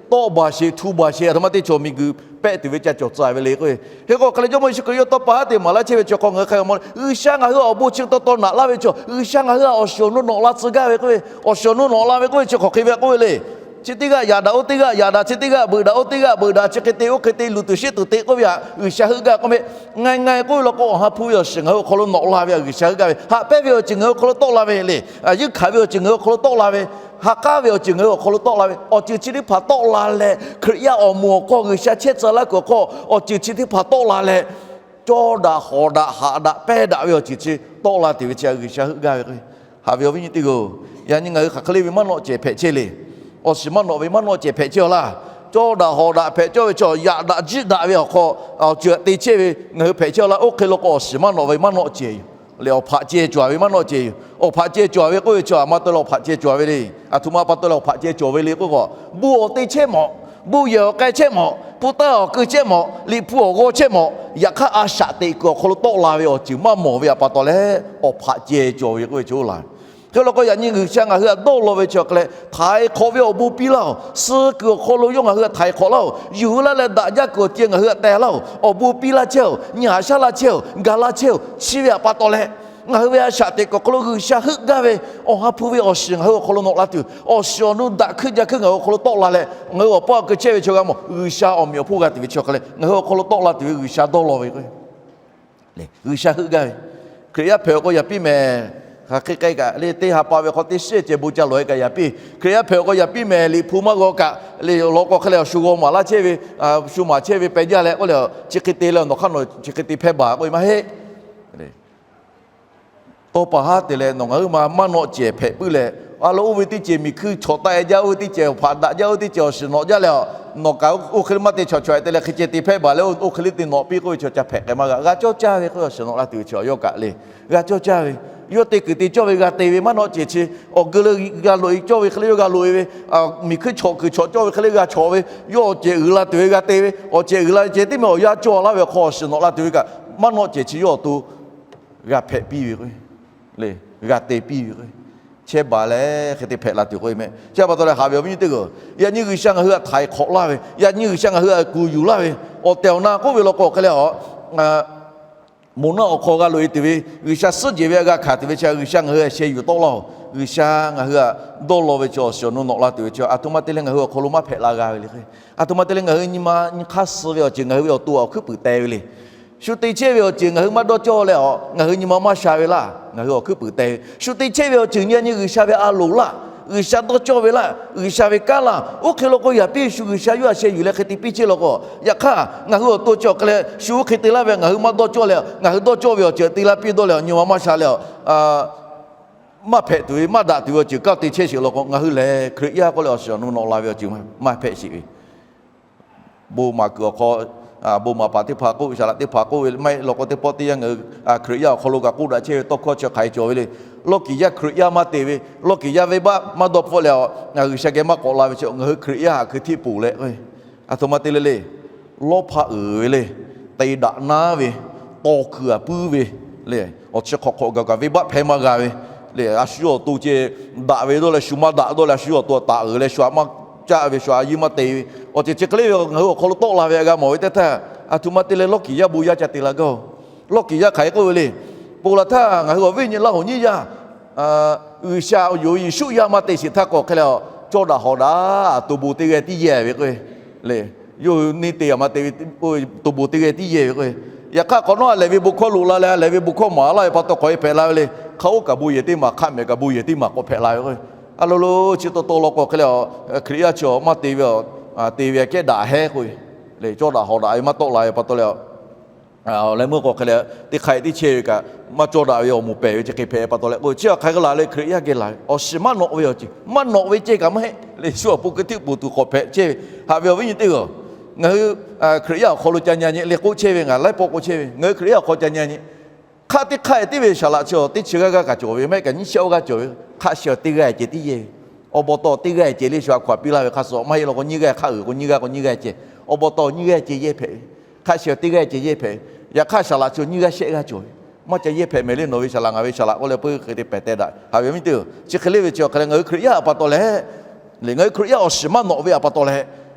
Tawˆ baˬ sheˍ, htu baˬ sheˍ, aˬ htoꞈ ma te chaw miˬguiˬ pehˆ tuˬ ve ca cawˬ tcuh ve le k'oˆ ve. Hk'e k'o hk'e leh Jawˇmawˇ Yeˍsuˆ Hkriꞈ yawˇ tawˇ pa haˉ te maˍ laˇ chehˇ ve chi hk'aw ngaˬ hui hk'aˬ hk'e g'a mawˬ le. G'uiˬsha ngaˬ hui awˬ bon chi taw taw naꞈ laˇ ve chaw, G'uiˬsha ngaˬ hui htaꞈ awˬ shiˍ awˬ nu nawꞈ la tcuh gaˇ ve k'oˆ ve, awˬ shiˍ awˬ nu nawꞈ la ve k'oˆ ve chi hk'aˬ hk'e ve k'oˆ ve le. Chi teˇ g'aˇ yaꞈ daꞈ oˇ teˇ g'aˇ yaꞈ daꞈ, chi teˇ g'aˇ beuꞈ daꞈ oˇ teˇ g'aˇ beuꞈ daꞈ, chi hk'e te oˇ hk'e te luˬ tuˬ sheˆ tuˬ te k'oˆ ve htaꞈ G'uiˬsha heuˆ gaˇ k'oˆ meh. Ngaˬ ngaˬ k'oˆ ve law k'o, awˬ ha hpu ve awˬ shiˍ ngaˬ hui awˬ hk'aw lo nawꞈ la ve htaꞈ G'uiˬsha heuˆ gaˇ ve, haꞈ pehnˇ ve awˬ ceuˬ ngaˬ hui awˬ hk'aw lo tawˆ la ve le, yeuˇ hkanˍ ve awˬ ceuˬ ngaˬ hui awˬ hk'aw lo tawˆ la ve, ha k'aˉ ve awˬ ceuˬ ngaˬ hui awˬ hk'aw lo tawˆ la ve, awˬ ceuˬ chi teˇ hpaˍ tawˆ la leh Hkriꞈ yaˇ awˬ moˍ awˬ hk'aw G'uiˬsha chehˇ tcuh laˇ kuiˬ awˬ hk'aw awˬ ceuˬ chi teˇ hpaˍ tawˆ la leh, cawˇ daꞈ hawˍ daꞈ haꞈ daꞈ pehnˇ daꞈ ve awˬ ceuˬ chi tawˆ la tuˬ ve chi G'uiˬsha heuˆ gaˇ ve k'o, haꞈ ve awˬ viˉ nyi teˇ g'aˇ-oˬ, yaꞈ nyi ngaˬ hui hk'aˬ hk'e le ve maˇ nawˆ cehˬ hpehꞈ chehˇ le. Awˬ shiˍ maˇ nawꞈ ve maˇ nawˆ cehˬ hpehꞈ chehˇ-aw laˇ. Cawˇ daꞈ hawˍ daꞈ hpehꞈ cawˇ ve chaw yaꞈ daꞈ jiˆ daꞈ ve awˬ hk'aw awˬ ceuˬ htaꞈ te chehˇ ve ngaˬ hui hpehꞈ chehˇ-aw laˇ. Oˇ hk'e law k'o, awˬ shiˍ maˇ nawꞈ ve maˇ nawˆ cehˬ yoˬ le. Awˬ hpaꞈ ceh cawˬ ve maˇ nawˆ cehˬ yoˬ. Awˬ hpaꞈ ceh cawˬ ve k'oˆ ve chi aˬ htoꞈ ma pa taw leh awˬ hpaꞈ ceh cawˬ ve le. Aˬ htoꞈ ma pa taw leh awˬ hpaꞈ ceh cawˬ ve le k'oˆ k'o, bon awˬ te chehˇ mawˬ, bon yehˬ awˬ k'ai chehˇ mawˬ, hpu taˇ awˬ keu chehˇ mawˬ, liꞈ hpu awˬ g'aw chehˇ mawˬ, yaꞈ hk'aˇ a shaꞈ teꞈ kuiˬ awˬ hk'aw lo tawˆ la ve awˬ ceuˬ maˇ mawˬ ve htaꞈ pa taw leh awˬ hpaꞈ ceh cawˬ ve k'oˆ ve chi oˇ la ve. Hk'e law k'o, yaꞈ nyi G'uiˬsha ngaˬ hui htaꞈ dawˇ law ve chi awˬ hk'e leh, htaiˍ hk'awꞈ ve awˬ bon piˇ laˇ-oˬ. Suh kuiˬ awˬ hk'aw lo yawˇ ngaˬ hui htaꞈ htaiˍ hk'awꞈ laˇ-oˬ. Yuˬ laˇ leh daꞈ jaˇ kuiˬ awˬ ti ngaˬ hui htaꞈ teh laˇ-oˬ. Awˬ bon piˇ laˇ chehˇ-oˬ, nyi haꞈ shaˉ laˇ chehˇ-oˬ, gaˬ laˇ chehˇ-oˬ, chi ve htaꞈ pa taw leh, ngaˬ hui ve a shaꞈ teꞈ kuiˬ awˬ hk'aw lo G'uiˬsha heuˆ gaˇ ve awˬ ha hpu ve awˬ shiˍ ngaˬ hui awˬ hk'aw lo nawꞈ la tuˬ, awˬ shiˍ awˬ nu daꞈ hkuiˇ jaˇ hkuiˇ ngaˬ hui awˬ hk'aw lo tawˆ la leh, ngaˬ hui awˬ paˇ awˬ keu chehˇ ve chaw g'a mawˬ, G'uiˬsha awˬ meꞈ awˬ hponˇ g'a tuˬ ve chi awˬ hk'e leh ngaˬ hui awˬ hk'aw lo tawˆ la tuˬ ve G'uiˬsha dawˇ law ve k'o, G'uiˬsha heuˆ gaˇ ve. Hkriꞈ yaˇ hpehꞈ awˬ k'o yaꞈ piˇ mehˍ. Hk'aˬ hk'e k'ai kaꞈ le, teˇ ha pa ve hk'aw teˇ shiˉ ceh bon ca lawˬ-e kaꞈ yaꞈ piˇ. Hkriꞈ yaˇ hpehꞈ awˬ k'o yaꞈ piˇ mehˍ. Liꞈ hpu maˇ g'aw kaꞈ le, law k'o hk'e leh awˬ shu g'aw maˍ laˇ chehˇ ve, shu maˍ chehˇ ve peh jaˇ leh k'oˆ le, chi hk'e te leh nawˬ hk'aˇ nawˬ chi hk'e te hpehˇ baˬ k'oˆ ve maˇ heˆ. Tawˇ pa haˉ te leh nawˬ ngaˬ hui ma maˇ nawˆ cehˬ hpehꞈ puiˉ leh, a lo oˇ ve teˇ cehˬ miˬ hkuiˇ chawꞈ taˆ-e jaˇ, oˇ ve teˇ cehˬ awˬ hpaꞈ daꞈ jaˇ, oˇ ve teˇ cehˬ awˬ shiˍ nawꞈ jaˇ leh, nawˬ kaꞈ oˇ hk'e le maˇ te chawꞈ chawꞈ-e te leh hk'e ceh te hpehˇ baˬ leh, oˇ hk'e le te nawꞈ piˇ k'oˆ ve chi ca hpehꞈ k'ai maˇ g'a. G'a cawˇ caˇ ve k'oˆ ve awˬ shiˍ nawꞈ la tuˬ ve chi yawˇ kaꞈ le. G'a cawˇ caˇ ve, yawˇ te kuiˬ te cawˇ ve g'a te ve maˇ nawˆ cehˬ chi, awˬ geu le g'a loꞈ-e cawˇ ve hk'e le yawˇ g'a loꞈ-e ve, miˬ hkuiˇ chawꞈ kuiˬ chawꞈ cawˇ ve hk'e le g'a chawꞈ ve, yawˇ awˬ cehˬ uiˍ la tuˬ ve g'a te ve, awˬ cehˬ uiˍ la ceh teˇ meh awˬ yanˇ cawˇ laˇ ve awˬ hk'aw awˬ shiˍ nawꞈ la tuˬ ve kaꞈ, maˇ nawˆ cehˬ chi yawˇ awˬ to g'a hpehꞈ piˇ ve k'o, le, g'a te piˇ ve k'o, chehˇ baˬ leh hk'e te hpehꞈ la tuˬ k'oˆ ve meh. Chi pa taw leh haꞈ ve awˬ viˉ nyi teˇ g'aˇ, yaꞈ nyi G'uiˬsha ngaˬ hui htaꞈ htaiˍ hk'awꞈ laˇ ve, yaꞈ nyi G'uiˬsha ngaˬ hui htaꞈ kuˬ yuˬ laˇ ve, awˬ tehˬ awˬ na k'oˆ ve law k'o hk'e leh a, moˍ naˆ awˬ hk'aw g'a loꞈ-e tuˬ ve, G'uiˬsha suhˉ jehˬ ve g'a hkanˍ tuˬ ve chi G'uiˬsha ngaˬ hui htaꞈ sheh yuˬ tawˆ laˇ-oˬ. G'uiˬsha ngaˬ hui htaꞈ dawˇ law ve chi awˬ shiˍ awˬ nu nawꞈ la tuˬ ve chi aˬ htoꞈ ma te leh ngaˬ hui awˬ hk'aw lo maˇ hpehꞈ la g'a ve le. Aˬ htoꞈ ma te leh ngaˬ hui nyi ma nyi hk'aˇ suh ve awˬ ceuˬ ngaˬ hui ve awˬ to awˬ hkuiˉ puiˍ teh ve le. Shu te chehˇ ve awˬ ceuˬ ngaˬ hui maˇ dawˇ cawˇ leh a, ngaˬ hui nyi ma maˇ sha ve laˇ. Ngaˬ hui awˬ hkuiˉ puiˍ teh ve. Shu te chehˇ ve awˬ ceuˬ nyi a nyi G'uiˬsha ve a loˍ laˇ. G'uiˬsha dawˇ cawˇ ve laˇ, G'uiˬsha ve kanˉ laˇ. Oˇ hk'e law k'o, yaꞈ piˇ shu G'uiˬsha yawˇ a sheh yuˬ leh hk'e te piˇ chehˇ law k'o, yaꞈ hk'aˇ ngaˬ hui awˬ to chi awˬ hk'e leh shu oˇ hk'e te laˇ ve, ngaˬ hui maˇ dawˇ cawˇ leh, ngaˬ hui dawˇ cawˇ ve awˬ ceuˬ te laˇ piˇ dawˇ leh, awˬ nyi ma maˇ sha leh, maˇ hpehꞈ tuˬ ve, maˇ daꞈ tuˬ ve awˬ ceuˬ kanˉ te chehˇ sheˍ law k'o, ngaˬ hui lehˬ Hkriꞈ yaˇ k'oˆ leh awˬ shiˍ awˬ nu nawꞈ la ve awˬ ceuˬ maˇ hpehꞈ sheˍ ve. Bon maˍ kuiˬ awˬ hk'aw, bon maˍ paˍ teˇ hpaˍ k'oˆ ve, saˍ laꞈ teˇ hpaˍ k'oˆ ve maˇ heˆ law k'o, teˇ pawˆ teˇ yanˇ ngaˬ hui Hkriꞈ yaˇ awˬ hk'aw lo kaꞈ k'oˆ daꞈ chehˇ ve tawˇ hkawˇ chi hk'aˬ hk'e cawˬ ve le. Lawˇ kiˍ yaˇ Hkriꞈ yaˇ maˇ te ve, lawˇ kiˍ yaˇ venˇbaˆ maˇ dawˇ hpfuhˆ leh, G'uiˬsha geh maˇ k'awꞈ la ve chi, ngaˬ hui Hkriꞈ yaˇ htaꞈ hkui htiˆ poˬ leh, a htoꞈ ma te le le, lawˇ hpaˇ uiˍ ve le, te daꞈ naˉ ve, taw kuiˬ aꞈ puiˉ ve le, awˬ chi hk'awꞈ hk'awꞈ gaˬ kaꞈ venˇbaˆ hpehˇ maˇ g'a ve le, a shu awˬ to ceh daꞈ ve dawˇ leh shu maˇ daꞈ dawˇ leh a shu awˬ to taˍ uiˍ leh shu aꞈ maˇ caˆ ve, shu aꞈ yiˇ maˇ te ve, awˬ ceuˬ chi hk'e le ve ngaˬ hui awˬ hk'aw lo tawˆ la ve htaꞈ g'a mawˬ ve teˇ htaˇ, a htoꞈ ma te leh lawˇ kiˍ yaˇ bon yaˇ ca te la gaˇ-oˬ. Lawˇ kiˍ yaˇ hk'aˬ hk'e k'oˆ ve le. Ponˬ laˬ htaˇ ngaˬ hui awˬ viˉ nyi laˇ hoꞈ nyiˇ yaˇ G'uiˬsha awˬ yonˍ Yeˍsuˆ yaˇ maˇ te sheˍ htaˇ k'o hk'e leh, cawˇ daꞈ hawˍ daꞈ to bon teˇ g'aˇ tiˉ yehˇ ve k'o, le, yawˇ hui neˇ te aꞈ maˇ te ve, to bon teˇ g'aˇ tiˉ yehˇ ve k'o, yaꞈ hk'aˇ k'awꞈ nawˉ a lehˬ ve bon hkawˇ loꞈ la leh a lehˬ ve bon hkawˇ maˍ laˇ ve pa taw k'awꞈ e hpehꞈ la ve le. Hk'a oˉ kaꞈ bon yehˬ teˇ maˬ, hk'a mehˍ kaꞈ bon yehˬ teˇ maˬ k'awꞈ hpehꞈ la ve k'o, a lo lo chi taw taw law k'o hk'e leh, Hkriꞈ yaˇ chi maˇ te ve, te ve aꞈ kehˉ daꞈ hehˉ k'o, le, cawˇ daꞈ hawˍ daꞈ ve maˇ tawˆ la ve pa taw leh, leh meuˇ k'o hk'e leh, teˇ hk'aˇ tiˉ chehˇ ve kaꞈ maˇ cawˇ daꞈ ve awˬ moˍ pehˍ ve chi hk'e hpehꞈ pa taw leh k'o, chi hk'aˬ hk'e la leh Hkriꞈ yaˇ geh laˬ ve awˬ shiˍ maˇ nawꞈ ve awˬ ceuˬ, maˇ nawꞈ ve ceh kaꞈ maˇ heˆ le. Shu awˬ pon keu htiˆ poˬ tuˬ k'awꞈ hpehꞈ chehˇ ve, haꞈ ve awˬ viˉ nyi teˇ g'aˇ, ngaˬ hui Hkriꞈ yaˇ awˬ hk'aw lo ca nyi nyi le k'oˆ chehˇ ve, ngaˬ laiˉ pawˆ k'oˆ chehˇ ve, ngaˬ hui Hkriꞈ yaˇ awˬ hk'aw ca nyi nyi hk'aˆ teˇ hk'aˇ tiˉ ve saˍ laꞈ chi teˇ chi g'aˇ g'aˇ kaꞈ cawˬ ve, maˇ heˆ kaꞈ nyiˇ chi awˇ g'aˇ cawˬ ve, hk'a shiˍ teˇ g'aˇ ceh tiˉ yehˇ ve. Awˬ baw taw teˇ g'aˇ ceh le shu aꞈ hk'aˬ piˇ laˇ ve hk'a shuˍ maˇ heˆ law k'o nyiˇ g'aˇ hk'aˆ uiˍ k'o nyiˇ g'aˇ k'o nyiˇ g'aˇ ceh, awˬ baw taw nyiˇ g'aˇ ceh yehˇ hpehꞈ ve, hk'a shiˍ teˇ g'aˇ ceh yehˇ hpehꞈ ve. Yaꞈ hk'aˇ saˍ laꞈ chi nyiˇ g'aˇ shehˆ g'aˇ cawˬ ve, maˇ ca yehˇ hpehꞈ mehˍ le. Nawˬ ve saˍ laꞈ ngaˬ ve saˍ laꞈ k'oˆ leh peu hk'e te pehˍ teh daꞈ. Haꞈ ve awˬ viˉ nyi teˇ g'aˇ, chi hk'e le ve chi awˬ hk'e leh ngaˬ hui Hkriꞈ yaˇ aꞈ pa taw leh, le ngaˬ hui Hkriꞈ yaˇ awˬ shiˍ maˇ nawꞈ ve aꞈ pa taw leh,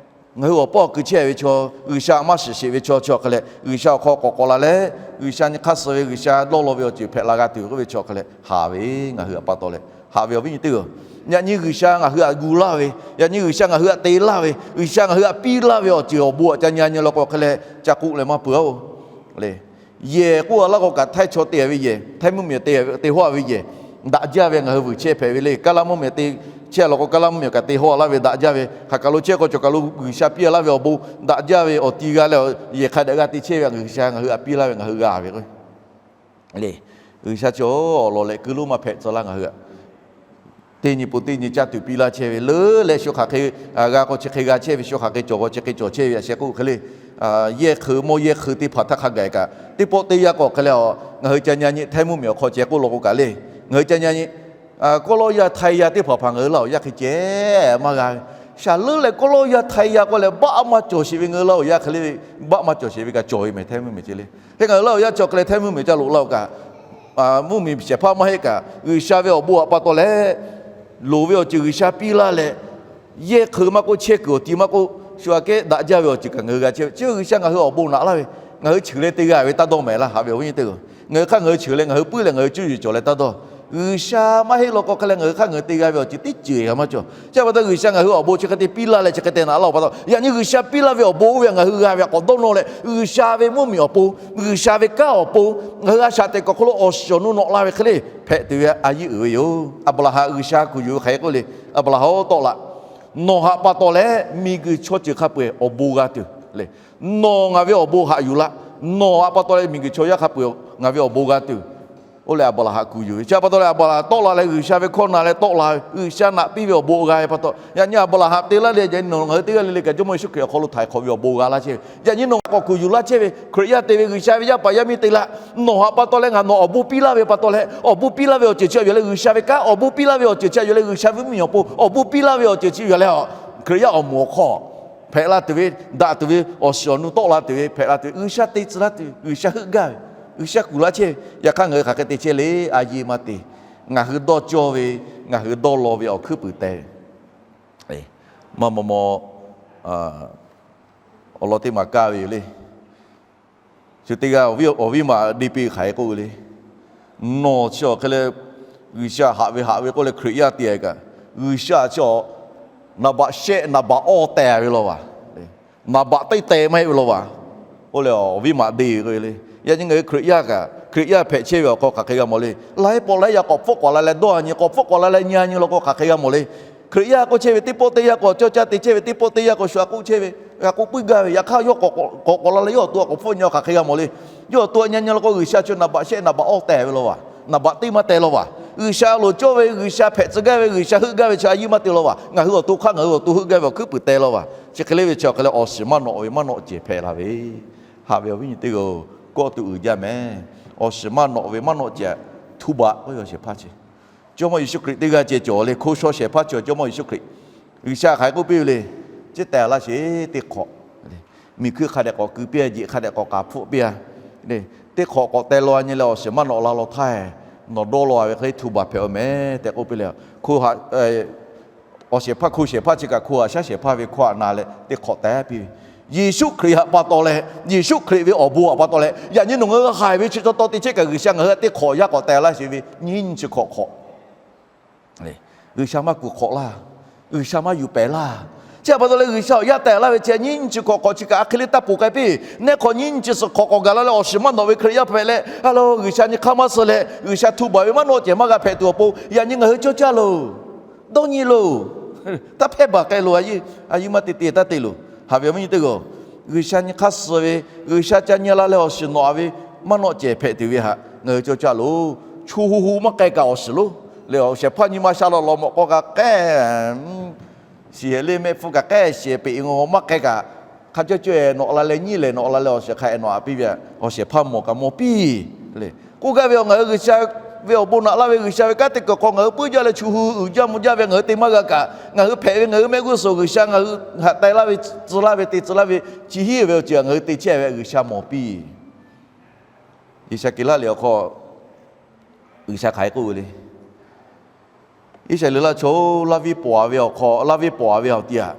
ngaˬ hui awˬ pawˆ awˬ kui chehˇ ve chaw, G'uiˬsha maˇ shiˍ sheˍ ve chaw chi awˬ hk'e leh G'uiˬsha awˬ hk'aw k'awꞈ k'awꞈ la leh, G'uiˬsha nyi hk'aˇ suh ve G'uiˬsha dawˇ law ve awˬ ceuˬ hpehꞈ la g'a tuˬ k'oˆ ve chi awˬ hk'e leh haꞈ ve ngaˬ hui aꞈ pa taw leh, haꞈ ve awˬ viˉ nyi teˇ g'aˇ, yaꞈ nyi G'uiˬsha ngaˬ hui aꞈ gu laˇ ve, yaꞈ nyi G'uiˬsha ngaˬ hui aꞈ te laˇ ve, G'uiˬsha ngaˬ hui aꞈ piˇ laˇ ve awˬ ceuˬ awˬ bon aꞈ ca nyi nyi law k'o hk'e leh ca k'oˆ leh maˇ peuˬ-oˬ. Le, yehˬ k'oˆ a laˇ k'o kaꞈ htaiˇ chaw te ve yehˬ, htaiˇ mvuhˇmiˬ te, te haw ve yehˬ, daꞈ jaˇ ve ngaˬ hui vuiˬ chehˇ hpehꞈ ve le. Kaˇ laˇ mvuhˇmiˬ te chehˇ law k'o kaˇ laˇ mvuhˇmiˬ kaꞈ te haw laˇ ve daꞈ jaˇ ve, hk'aˬ kaˬ lo chehˇ k'o cawˬ kaˬ lo G'uiˬsha piˇ laˇ ve awˬ bon daꞈ jaˇ ve awˬ ti g'a leh yehˬ hk'a dehꞈ g'a te chehˇ ve G'uiˬsha ngaˬ hui aꞈ piˇ laˇ ve ngaˬ hui g'a ve k'o le, G'uiˬsha chi awˬ lawn leh kuiˬ lonˉ maˇ hpehꞈ tcuh laˇ ngaˬ hui aꞈ teˇ nyi pon teˇ nyi caˇ tuˬ piˇ laˇ chehˇ ve leuˉ leh shu hk'aˬ hk'e g'a k'o chi hk'e g'a chehˇ ve, shu hk'aˬ hk'e cawˬ k'o chi hk'e cawˬ chehˇ ve aꞈ sheh k'oˆ hk'e le. Yehˇ hk'eun mawˇ yehˇ hk'eun teˇ hpaˍ htaˇ hk'a gaˬ kaꞈ teˇ pawˆ teˇ yanˇ k'o hk'e leh, ngaˬ hui ca nyi nyi htaiˇ mvuhˇmiˬ awˬ hk'aw ceh k'oˆ law k'o kaꞈ le, ngaˬ hui ca nyi nyi kawˇ lawˇ yaˇ htaiˇ yaˇ teˇ hpaˍ hpaˍ ngaˬ hui laˇ awˬ yaˇ hk'e ceh maˇ g'a ve. Shaˍ leuˉ leh kawˇ lawˇ yaˇ htaiˇ yaˇ k'oˆ leh baˆ maˇ cawˬ sheˍ ve ngaˬ hui laˇ awˬ yaˇ hk'e le, baˆ maˇ cawˬ sheˍ ve kaꞈ cawˬ ve mehˍ htaiˇ mvuhˇmiˬ ceh le. Hk'e ngaˬ hui laˇ awˬ yaˇ chi awˬ hk'e leh htaiˇ mvuhˇmiˬ ca loꞈ laˇ-oˬ kaꞈ, mvuhˇmiˬ shehˍ hpaˇ maˇ heˆ kaꞈ G'uiˬsha ve awˬ bon aꞈ pa taw leh, loˍ ve awˬ ceuˬ G'uiˬsha piˇ laˇ leh, yehˇ hk'eun maˇ k'oˆ chehˇ kuiˬ awˬ ti maˇ k'oˆ shu aꞈ kehˉ daꞈ jaˇ ve awˬ ceuˬ kaꞈ ngaˬ hui g'a chehˇ ve. Chi G'uiˬsha ngaˬ hui awˬ bon naꞈ laˇ ve, ngaˬ hui cheuˬ leh te g'a ve taˇ dawˇ mehˍ laˇ. Haꞈ ve awˬ viˉ nyi teˇ g'aˇ, ngaˬ hui hk'aˇ ngaˬ hui cheuˬ leh ngaˬ hui puiˉ leh ngaˬ hui cuˇ yiˍ cawˬ leh taˇ dawˇ. G'uiˬsha maˇ heˆ law k'o hk'e leh ngaˬ hui hk'aˇ ngaˬ hui te g'a ve awˬ ceuˬ teˇ ceuˬ g'a maˇ cawˬ. Chi pa taw G'uiˬsha ngaˬ hui awˬ bon chi hk'e te piˇ laˇ leh chi hk'e te naꞈ laˇ-oˬ pa taw, yaꞈ nyi G'uiˬsha piˇ laˇ ve awˬ bon oˇ ve ngaˬ hui g'a ve aꞈ k'awꞈ dawˇ nawˇ leh G'uiˬsha ve mvuhˇmiˬ awˬ pon, G'uiˬsha ve kanˉ awˬ pon, ngaˬ hui a shaꞈ teꞈ kuˬ awˬ hk'aw lo awˬ shiˍ awˬ nu nawꞈ la ve hk'e le hpehꞈ tuˬ ve a yiˇ uiˍ ve yoˬ. Aˍbraˍhanˍ G'uiˬsha kuˬ yuˬ ve hk'aˬ hk'e k'oˆ le, Aˍbraˍhanˍ-oˬ, tawˆ laꞈ. Nawˬ htaꞈ pa taw leh miˬguiˬ chaw ceuˬ hk'a peu-eˬ awˬ bon g'a tuˬ le. Nawˬ ngaˬ ve awˬ bon haꞈ yuˬ laˇ. Nawˬ htaꞈ pa taw leh miˬguiˬ chaw yaˇ hk'a peu-eˬ ngaˬ ve awˬ bon g'a tuˬ. Oˇ leh Aˍbraˍhanˍ kuˬ yuˬ ve chi pa taw leh Aˍbraˍhanˍ tawˆ la leh G'uiˬsha ve hkawˇ na leh tawˆ la ve, G'uiˬsha naꞈ piˇ ve awˬ bon g'a ve pa taw, yaꞈ nyi Aˍbraˍhanˍ te laˇ leh yaꞈ nyi nawˬ ngaˬ hui teˇ g'aˇ le le kaꞈ Jawˇmawˇ Yeˍsuˆ Hkriꞈ awˬ hk'aw lo htaiˍ hk'awꞈ ve awˬ bon g'a laˇ chehˇ ve. Yaꞈ nyi nawˬ k'awꞈ kuˬ yuˬ laˇ chehˇ ve Hkriꞈ yaˇ te ve G'uiˬsha ve yaˇ paˍ yaˇ miˇ te laˇ. Nawˬ htaꞈ pa taw leh ngaˬ nawˬ awˬ bon piˇ laˇ ve pa taw leh, awˬ bon piˇ laˇ ve awˬ ceuˬ chi a yuˬ leh G'uiˬsha ve kanˉ awˬ bon piˇ laˇ ve awˬ ceuˬ chi a yuˬ leh G'uiˬsha ve mvuhˇmiˬ awˬ pon awˬ bon piˇ laˇ ve awˬ ceuˬ chi a yuˬ leh, Hkriꞈ yaˇ awˬ moˍ awˬ hk'aw hpehꞈ la tuˬ ve, daꞈ tuˬ ve, awˬ shiˍ awˬ nu tawˆ la tuˬ ve, hpehꞈ la tuˬ ve, G'uiˬsha te tcuh laˇ tuˬ, G'uiˬsha heuˆ gaˇ ve, G'uiˬsha kuˬ laˇ chehˇ ve. Yaꞈ hk'aˇ ngaˬ hui hk'aˬ hk'e te chehˇ le, a yiˇ maˇ te. Ngaˬ hui dawˇ cawˇ ve, ngaˬ hui dawˇ law ve awˬ hkuiˉ puiˍ teh ve maˇ maw maw awˬ lawn teˇ maˬ kaˇ ve yoˬ le. Shu teˇ g'aˇ awˬ viˉ maꞈ deˇ piˇ hk'aˬ hk'e k'oˆ ve le. Nawˬ chi awˬ hk'e leh G'uiˬsha haꞈ ve haꞈ ve k'oˆ leh Hkriꞈ yaˇ te a kaꞈ, G'uiˬsha chi awˬ naˍ baꞈ shehˆ naˍ baꞈ awˇ teh ve law vaˬ, naˍ baꞈ teˇ teh maˇ heˆ ve law vaˬ. Oˇ leh awˬ viˉ maꞈ deˇ ve k'oˆ ve le. Yaꞈ nyi ngaˬ hui Hkriꞈ yaˇ kaꞈ Hkriꞈ yaˇ hpehꞈ chehˇ ve awˬ hk'aw hk'aˬ hk'e g'a mawˬ le. Laiˉ pawˆ laiˉ yaˇ k'awꞈ hpfuhˆ k'awꞈ la leh dawˇ nyi, k'awꞈ hpfuhˆ k'awꞈ la leh nyi nyi law k'o hk'aˬ hk'e g'a mawˬ le. Hkriꞈ yaˇ k'oˆ chehˇ ve teˇ pawˆ teˇ yanˇ k'o, cawˇ caˇ te chehˇ ve teˇ pawˆ teˇ yanˇ k'o, shu a k'oˆ chehˇ ve, g'a k'oˆ puiˉ gaˇ ve, yaꞈ hk'aˇ yawˇ k'awꞈ k'awꞈ la leh yawˇ awˬ to k'awꞈ hpfuhˆ nyi hk'aˬ hk'e g'a mawˬ le. Yawˇ awˬ to nyi nyi law k'o, G'uiˬsha chi naˍ baꞈ shehˆ naˍ baꞈ awˇ teh ve law vaˬ, naˍ baꞈ teˇ maˇ teh law vaˬ. G'uiˬsha loˍ cawˇ ve, G'uiˬsha hpehꞈ tcuh gaˇ ve, G'uiˬsha heuˆ gaˇ ve chi a yiˇ maˇ te law vaˬ. Ngaˬ hui awˬ to hk'aˇ ngaˬ hui awˬ to heuˆ gaˇ ve awˬ hkuiˉ puiˍ teh law vaˬ. Chi hk'e le ve chi awˬ hk'e leh awˬ shiˍ maˇ nawꞈ ve maˇ nawꞈ cehˬ hpehꞈ la ve, haꞈ ve awˬ viˉ nyi teˇ g'aˇ-oˬ, kawˆ tuˬ uiˍ jaˇ mehˍ. Awˬ shiˍ maˇ nawꞈ ve maˇ nawꞈ cehˬ, htuˇ baꞈ k'oˆ ve awˬ shehˍ hpaˇ chi, Jawˇmawˇ Yeˍsuˆ Hkriꞈ teˇ g'aˇ ceh cawˬ le. Hko shaw shehˍ hpaˇ cawˬ Jawˇmawˇ Yeˍsuˆ Hkriꞈ. G'uiˬsha hk'aˬ hk'e k'oˆ piˇ ve le. Chi tehꞈ laˇ sheˍ, teˇ hk'awꞈ miˬ hkuiˇ hk'a dehꞈ k'awꞈ keu piˇ-a, jeꞈ hk'a dehꞈ k'awꞈ k'aˍ hpfuhˆ piˇ-a. Teˇ hk'awꞈ k'awꞈ teh law nyi leh awˬ shiˍ maˇ nawꞈ la law htaˇ, nawˬ dawˇ law-a ve hk'e le htuˇ baˬ hpehꞈ-o mehˍ tehꞈ k'oˆ piˇ leh, hko ha awˬ shehˍ hpaˇ, hko shehˍ hpaˇ chi kaꞈ hko haꞈ shaˉ shehˍ hpaˇ ve hkawˇ htaꞈ na leh teˇ hk'awꞈ teh piˇ ve, Yeˍsuˆ Hkriꞈ htaꞈ pa taw leh, Yeˍsuˆ Hkriꞈ ve awˬ bon htaꞈ pa taw leh, yaꞈ nyi nawˬ ngaˬ hui haiˬ ve chi taw taw te chehˇ kaꞈ G'uiˬsha ngaˬ hui htaꞈ teˇ hk'awꞈ yaˇ k'awꞈ teh laˇ sheˍ ve nyiˇ nyi chi hk'awꞈ hk'awꞈ G'uiˬsha maˇ kuˬ hk'awꞈ laˇ. G'uiˬsha maˇ yuˬ pehˍ laˇ. Chi htaꞈ pa taw leh G'uiˬsha awˬ yaˇ tehꞈ laˇ ve chi nyiˇ nyi chi hk'awꞈ hk'awꞈ chi kaꞈ a hk'e le taˇ poˬ k'ai piˇ. Neˇ hk'awꞈ nyiˇ nyi chi suhˍ hk'awꞈ k'awꞈ gaˬ la leh awˬ shiˍ maˇ nawꞈ ve Hkriꞈ yaˇ hpehꞈ leh, a lo G'uiˬsha nyi hk'aˇ maˇ suh leh G'uiˬsha htuˇ baˬ ve maˇ nawꞈ cehˬ maˇ g'a hpehꞈ tuˬ awˬ pon, yaꞈ nyi ngaˬ hui cawˇ caˇ loˬ. Dawˇ nyi loˬ. Taˇ hpehˇ baˬ k'ai loˬ. A yiˇ maˇ te te taˇ te loˬ. Haꞈ ve awˬ viˉ nyi teˇ g'aˇ-oˬ, G'uiˬsha nyi hk'aˇ suh ve, G'uiˬsha ca nyi la leh awˬ shiˍ nawꞈ ve maˇ nawꞈ cehˬ hpehꞈ tuˬ ve htaꞈ ngaˬ hui cawˇ caˇ loˬ. Chu hu hu maˇ k'ai kaꞈ awˬ shiˍ loˉ. Leh awˬ shehˍ hpaˇ nyi ma sha law law mawꞈ k'aw kaꞈ k'ehˉ shiˍ hehˍ le mehˆ hpfuhˇ kaꞈ k'ehˉ shehˍ peꞈ ngaw maˇ k'ai kaꞈ, hk'a cawˇ cawˇ-e nawꞈ la leh nyiˇ lehˬ nawꞈ la leh awˬ shehˍ hk'a-e nawꞈ-a piˇ ve, awˬ shehˍ hpaˇ mawˬ kaꞈ mawˬ piˇ. Leh k'oˆ gaˇ ve, Ngaˬ hui G'uiˬsha ve awˬ bon naꞈ laˇ ve G'uiˬsha ve kanˉ te kuiˬ hk'aw ngaˬ hui puiˉ jaˇ leh chu hu uiˍ jaˇ mvuh jaˇ ve ngaˬ hui te maˇ g'a kaꞈ, ngaˬ hui hpehꞈ ve ngaˬ hui mehˆ g'uˇ suhˍ G'uiˬsha ngaˬ hui htaꞈ teh laˇ ve, tcuh laˇ ve, te tcuh laˇ ve, chi hiˉ ve awˬ ceuˬ ngaˬ hui te chehˇ ve G'uiˬsha mawˬ piˇ. G'uiˬsha keꞈ laˇ leh awˬ hk'aw G'uiˬsha hk'aˬ hk'e k'oˆ ve le. Iˉsaˍreˍlaˆ chaw-oˬ, laˇ viˉ pawˍ-a ve awˬ hk'aw, laˇ viˉ pawˍ-a ve awˬ ti htaꞈ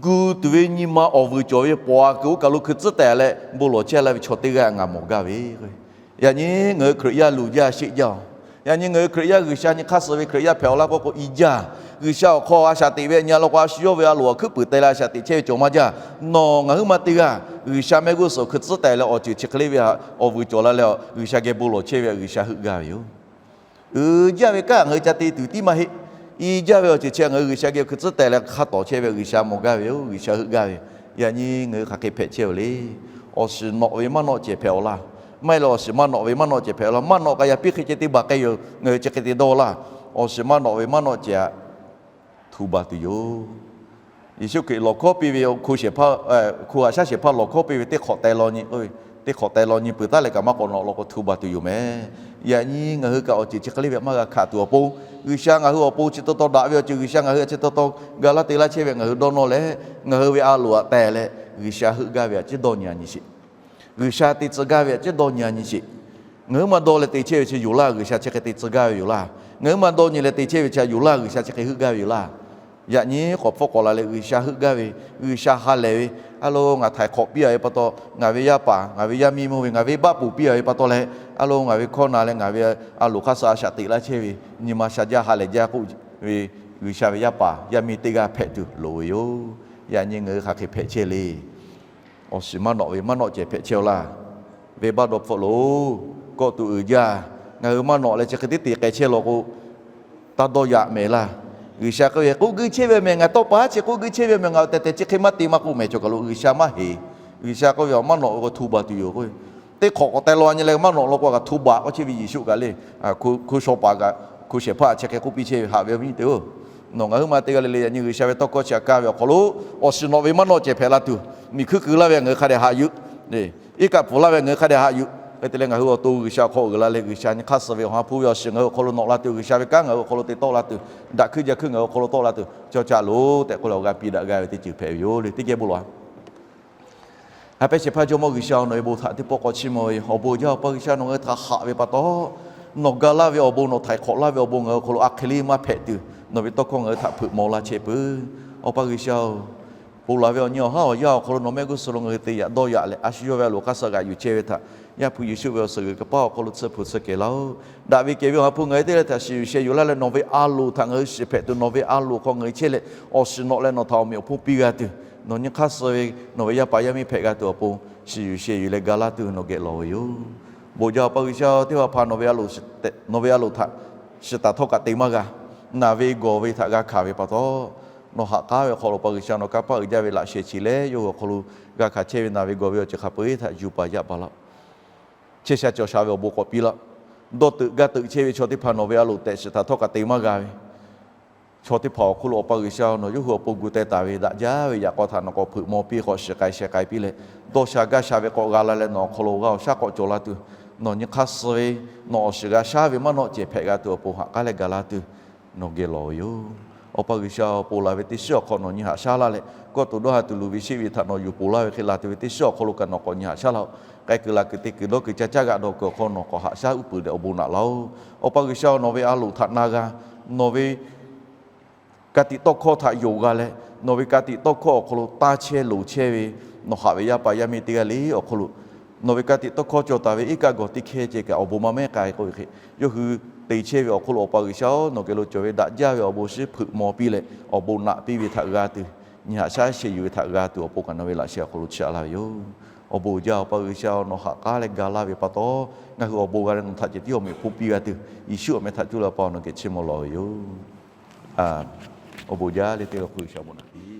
gu tuˬ ve nyi ma awˬ vuiˬ cawˬ ve pawˍ-a kuiˬ oˇ kaˬ lo hkui tcuhˉ tehˍ leh bon lawˬ chehˇ laˇ ve chaw teˇ g'aˇ ngaˬ mawˬ gaˇ ve. Yaꞈ nyi ngaˬ hui Hkriꞈ yaˇ luˬ jaˇ sheˆ jaˇ-oˬ. Yaꞈ nyi ngaˬ hui Hkriꞈ yaˇ G'uiˬsha nyi hk'aˇ suh ve Hkriꞈ yaˇ hpehꞈ-aw laˇ k'oˆ k'o i jaˇ. G'uiˬsha awˬ hk'aw a shaꞈ teꞈ ve nyi a law k'o, a shu yawˇ ve a loˍ awˬ hkuiˉ puiˍ teh leh a shaꞈ teꞈ chehˇ ve cawˬ maˇ jaˇ. Nawˬ ngaˬ huiˉ ma teˇ g'aˇ G'uiˬsha mehˆ g'uˇ suhˍ hkui tcuhˉ tehˍ leh awˬ ceuˬ chi hk'e le ve htaꞈ awˬ vuiˬ cawˬ la leh G'uiˬsha geh bon lawˬ chehˇ ve G'uiˬsha heuˆ gaˇ ve yoˬ. Uiˍ jaˇ ve kanˉ ngaˬ hui ca te tuˬ tiˉ maˇ heˆ. I jaˇ ve awˬ ceuˬ chi ngaˬ hui G'uiˬsha geh hkui tcuhˉ tehˍ leh hk'a tawˍ chehˇ ve G'uiˬsha mawˬ gaˇ ve yoˬ. G'uiˬsha heuˆ gaˇ ve. Yaꞈ nyi ngaˬ hui hk'aˬ hk'e hpehꞈ chehˇ-oˬ le. Awˬ shiˍ nawꞈ ve maˇ nawꞈ cehˬ hpehꞈ-aw laˇ. Maˇ heˆ leh awˬ shiˍ maˇ nawꞈ ve maˇ nawꞈ cehˬ hpehꞈ-aw laˇ. Maˇ nawꞈ k'ai yaꞈ piˇ hk'e ceh te baˬ k'ai yoˬ. Ngaˬ hui chi hk'e te dawˇ laˇ. Awˬ shiˍ maˇ nawꞈ ve maˇ nawꞈ cehˬ htaꞈ htu baˬ tuˬ yoˬ. Yeˍsuˆ Hkriꞈ lawˬ hkawˉ piˇ ve, hko haꞈ shaˉ shehˍ hpaˇ lawˬ hkawˉ piˇ ve, teˇ hk'awꞈ teh law nyi k'oˆ ve, teˇ hk'awꞈ teh law nyi peuˬ taˉ leh kaꞈ maˇ k'awꞈ nawꞈ law k'o htu baˬ tuˬ yoˬ mehˍ. Yaꞈ nyi ngaˬ hui kaꞈ awˬ ceuˬ chi hk'e le ve maˇ g'a hkaꞈ tuˬ awˬ pon, G'uiˬsha ngaˬ hui awˬ pon chi taw taw daꞈ ve awˬ ceuˬ, G'uiˬsha ngaˬ hui chi taw taw ga laˇ te laˇ chehˇ ve ngaˬ hui dawˇ nawˇ leh, ngaˬ hui ve a loˍ htaꞈ teh leh G'uiˬsha heuˆ gaˇ ve htaꞈ ciˉ dawˇ nyi-a nyi sheˍ. G'uiˬsha te tcuh gaˇ ve htaꞈ ciˉ dawˇ nyi-a nyi sheˍ. Ngaˬ hui maˇ dawˇ leh te chehˇ ve chi yoˬ laˇ. G'uiˬsha chi hk'e te tcuh gaˇ ve yoˬ laˇ. Ngaˬ hui maˇ dawˇ nyi leh te chehˇ ve chi htaꞈ yoˬ laˇ. G'uiˬsha chi hk'e heuˆ gaˇ ve yoˬ laˇ. Yaꞈ nyi k'awꞈ hpfuhˆ k'awꞈ la leh G'uiˬsha heuˆ gaˇ ve, G'uiˬsha ha lehˬ ve, a lo ngaˬ htaiˍ hk'awꞈ piˇ-a ve pa taw, ngaˬ ve yaˇ paˍ, ngaˬ ve yaˇ miˇ mawˇ ve, ngaˬ venˇbaˆ ponˬ piˇ-a ve pa taw leh, a lo ngaˬ ve hkawˇ na leh ngaˬ ve a loˍ hk'aˇ suh a shaꞈ teꞈ laˇ chehˇ ve, nyi ma sha jaˇ ha lehˬ jaˇ k'oˆ ve, G'uiˬsha ve yaˇ paˍ yaˇ miˇ teˇ g'aˇ hpehꞈ tuˬ loˍ ve yoˬ. Yaꞈ nyi ngaˬ hui hk'aˬ hk'e hpehꞈ chehˇ le. Awˬ shiˍ maˇ nawꞈ ve maˇ nawꞈ cehˬ hpehꞈ chehˇ-aw laˇ. Venˇbaˆ dawˇ hpfuhˆ loˬ. Kawˆ tuˬ uiˍ jaˇ. Ngaˬ hui maˇ nawꞈ leh chi hk'e tiˉ te k'ai chehˇ law k'o, taˇ dawˇ yaꞈ mehˍ laˇ. G'uiˬsha k'oˆ ve, k'oˆ guiˇ chehˇ ve mehˍ, ngaˬ tawˇ pa chi k'oˆ guiˇ chehˇ ve mehˍ, ngaˬ awˬ tehˬ tehˬ chi hk'e maˇ te maˇ k'oˆ mehˍ. Chaw kaˬ lo G'uiˬsha maˇ heˍ. G'uiˬsha k'oˆ ve, Awˬ maˇ nawꞈ ve k'o htu baˬ tuˬ yoˬ k'oˆ ve. Teˇ hk'awꞈ k'awꞈ teh law nyi leh maˇ nawꞈ law k'o kaꞈ htu baˬ k'oˆ chehˇ ve Yeˍsuˆ kaꞈ le. Hko shaw paˍ kaꞈ, hko shehˍ hpaˇ chi hk'e k'oˆ piˇ chehˇ ve haꞈ ve awˬ viˉ nyi teˇ-oˬ, nawˬ ngaˬ huiˉ ma teˇ g'aˇ le le yaꞈ nyi G'uiˬsha ve tawˇ hkawˇ chi htaꞈ kaˇ ve awˬ hk'aw lo, awˬ shiˍ nawꞈ ve maˇ nawꞈ cehˬ hpehꞈ la tuˬ, miˬ hkuiˉ keu laˇ ve ngaˬ hui hk'a dehꞈ haꞈ yuˬ, iˉ kaˆ pfuhˍ laˇ ve ngaˬ hui hk'a dehꞈ haꞈ yuˬ. Hk'e te leh ngaˬ hui awˬ to G'uiˬsha awˬ hk'aw uiˍ la leh G'uiˬsha nyi hk'aˇ suh ve Awˬ ha hpu ve awˬ shiˍ ngaˬ hui awˬ hk'aw lo nawꞈ la tuˬ, G'uiˬsha ve kanˉ ngaˬ hui awˬ hk'aw lo te tawˆ la tuˬ, daꞈ hkuiˇ ja hkuiˇ ngaˬ hui awˬ hk'aw lo tawˆ la tuˬ cawˇ caˇ loˬ tehꞈ k'oˆ leh awˬ g'a piˇ daꞈ g'a ve teˇ ceuˬ hpehꞈ ve yoˬ le. Teˇ geh bon lawˬ-a. Ha pehˇ shehˍ hpaˇ Jawˇmawˇ G'uiˬsha-oˬ, nawˬ ve bon htaꞈ teˇ pawˆ k'awꞈ chiˇ mvuh ve yoˬ. Awˬ bon jaˇ Awˬ pa G'uiˬsha nawˬ ngaˬ hui htaꞈ haꞈ ve pa taw, nawˬ ga laˇ ve awˬ bon, nawˬ htaiˍ hk'awꞈ laˇ ve awˬ bon ngaˬ hui awˬ hk'aw lo a hk'e le maˇ hpehꞈ tuˬ, nawˬ ve tawˇ hkawˇ ngaˬ hui htaꞈ hpeuꞈ maw laˇ chehˇ peuˬ. Awˬ pa G'uiˬsha-oˬ, ponˬ laˬ ve awˬ nyi awˬ haˉ awˬ yanˇ awˬ hk'aw lo nawˬ mehˆ g'uˇ suhˍ lo ngaˬ hui te yaꞈ dawˇ yaꞈ leh a shu yawˇ ve a loˍ hk'aˇ suh g'aꞈ yuˬ chehˇ ve htaꞈ Yaˇ hpu Yeˍsuˆ ve awˬ suhˍ g'uiˬ kaˍ paˇ awˬ hk'aw lo tsuhˇ hpu tsuhˇ kehˬ laˇ-oˆ. Daꞈ ve kehˬ ve Awˬ ha hpu ngaˬ hui teˇ g'aˇ htaꞈ shiˍ yuˬ sheh yuˬ laˇ leh nawˬ ve a loˍ htaꞈ ngaˬ hui shiˍ hpehꞈ tuˬ, nawˬ ve a loˍ hk'aw ngaˬ hui chehˇ leh awˬ shiˍ nawꞈ leh nawˬ htaꞈ awˬ meꞈ awˬ hponˇ piˇ g'a tuˬ, nawˬ nyi hk'aˇ suh ve nawˬ ve yaˇ paˍ yaˇ miˇ hpehꞈ g'a tuˬ awˬ pon shiˍ yuˬ sheh yuˬ leh ga laˇ tuˬ nawˬ geh lawˬ ve yoˬ. Bon jaˇ Awˬ pa G'uiˬsha, teˇ hpaˍ hpaˍ nawˬ ve a loˍ htaꞈ, nawˬ ve a loˍ htaꞈ shiˍ taˍ htawˇ kaꞈ te maˇ g'a. Naˬ ve gawˬ ve htaꞈ g'a hkanˍ ve pa taw, nawˬ ha k'aˉ ve awˬ hk'aw lo Awˬ pa G'uiˬsha nawˬ kanˇ paˆ uiˍ jaˇ ve laꞈ sheh chi leh yawˇ hui awˬ hk'aw lo g'a hkanˍ chehˇ ve naˬ ve gawˬ ve awˬ ceuˬ hk'a peu-eˬ htaꞈ yuˬ paˍ yaꞈ paˍ laˇ-oˆ. Chehˇ sha cawˬ sha ve awˬ bon k'awꞈ piˇ laˇ-oˆ. Dawˇ teuꞈ gaˇ teuꞈ chehˇ ve chaw teˇ hpaˍ nawˬ ve a loˍ tehꞈ shiˍ taˍ htawˇ kaꞈ te maˇ g'a ve chaw teˇ hpaˍ awˬ hk'oˆ lo Awˬ pa G'uiˬsha nawˬ yawˇ hui awˬ pon gu teh taˍ ve daꞈ jaˇ ve yaꞈ k'aw htaꞈ nawˬ k'awꞈ hpeuꞈ maw piˇ k'awꞈ shiˍ k'ai sheh k'ai piˇ leh, dawˇ sha gaˇ sha ve k'awꞈ g'a la leh nawˬ awˬ hk'aw lo g'a awˬ shaˉ k'awꞈ cawˬ la tuˬ, nawˬ nyi hk'aˇ suh ve, nawˬ awˬ shiˍ g'a shaˉ ve maˇ nawˆ cehˬ hpehꞈ g'a tuˬ awˬ pon ha k'aˉ leh ga laˇ tuˬ nawˬ geh lawˬ ve yoˬ. Awˬ pa G'uiˬsha, awˬ pon laˬ ve teˇ shiˉ awˬ hk'aw nawˬ nyi haꞈ shaˉ laˇ leh, kawˇ to dawˇ ha tuˬ luˬ ve sheˆ ve htaꞈ nawˬ yuˬ ponˬ laˇ ve hk'e, laˬ tuˬ ve teˇ shiˉ awˬ hk'aw lo kaꞈ nawˬ k'awꞈ nyi haꞈ shaˉ laˇ-oˆ. K'ai kuiˬ laˬ kuiˬ te kuiˬ dawˇ kuiˬ ca caˇ g'aꞈ dawˬ kuiˬ awˬ hk'aw nawˬ k'awꞈ haꞈ shaˉ uˉ peunˍ leh awˬ bon naꞈ laˇ-oˆ. Awˬ pa G'uiˬsha, nawˬ ve a loˍ htaꞈ na g'a, nawˬ ve ka tiꞈ tawˇ hkawˇ htaꞈ yonˍ g'a leh, nawˬ ve ka tiꞈ tawˇ hkawˇ awˬ hk'aw lo taˇ chehˇ loˍ chehˇ ve nawˬ haꞈ ve yaˇ paˍ yaˇ miˇ teˇ g'aˇ le awˬ hk'aw lo, nawˬ ve ka tiꞈ tawˇ hkawˇ cawˬ taˍ ve iˉ kaˆ gawˬ teˇ hkehˇ ceh kaꞈ awˬ bon maˇ mehˉ k'ai k'oˆ ve hk'e, yawˇ hui te chehˇ ve awˬ hk'aw lo Awˬ pa G'uiˬsha-oˬ, nawˬ geh lo cawˬ ve daꞈ jaˇ ve awˬ bon shiˉ hpeuꞈ maw piˇ leh awˬ bon naꞈ piˇ ve htaꞈ g'a tuˬ, nyi haꞈ shaˉ sheh yuˬ ve htaꞈ g'a tuˬ awˬ pon kaꞈ nawˬ ve laꞈ sheh awˬ hk'aw lo chiˇ aꞈ laˇ ve yoˬ. Awˬ bon uiˍ jaˇ Awˬ pa G'uiˬsha, nawˬ ha k'aˉ leh ga laˇ ve pa taw, ngaˬ hui awˬ bon g'a leh nawˬ htaꞈ ceh tiˉ awˬ meꞈ hponˇ piˇ g'a tuˬ, Yeˍsuˆ awˬ meh htaꞈ cuˇ leh Awˬ pa nawˬ geh chiˇ mvuh lawˬ ve yoˬ. Awˬ bon jaˇ leh teˇ g'aˇ hk'oˆ G'uiˬsha awˬ bon naꞈ piˇ.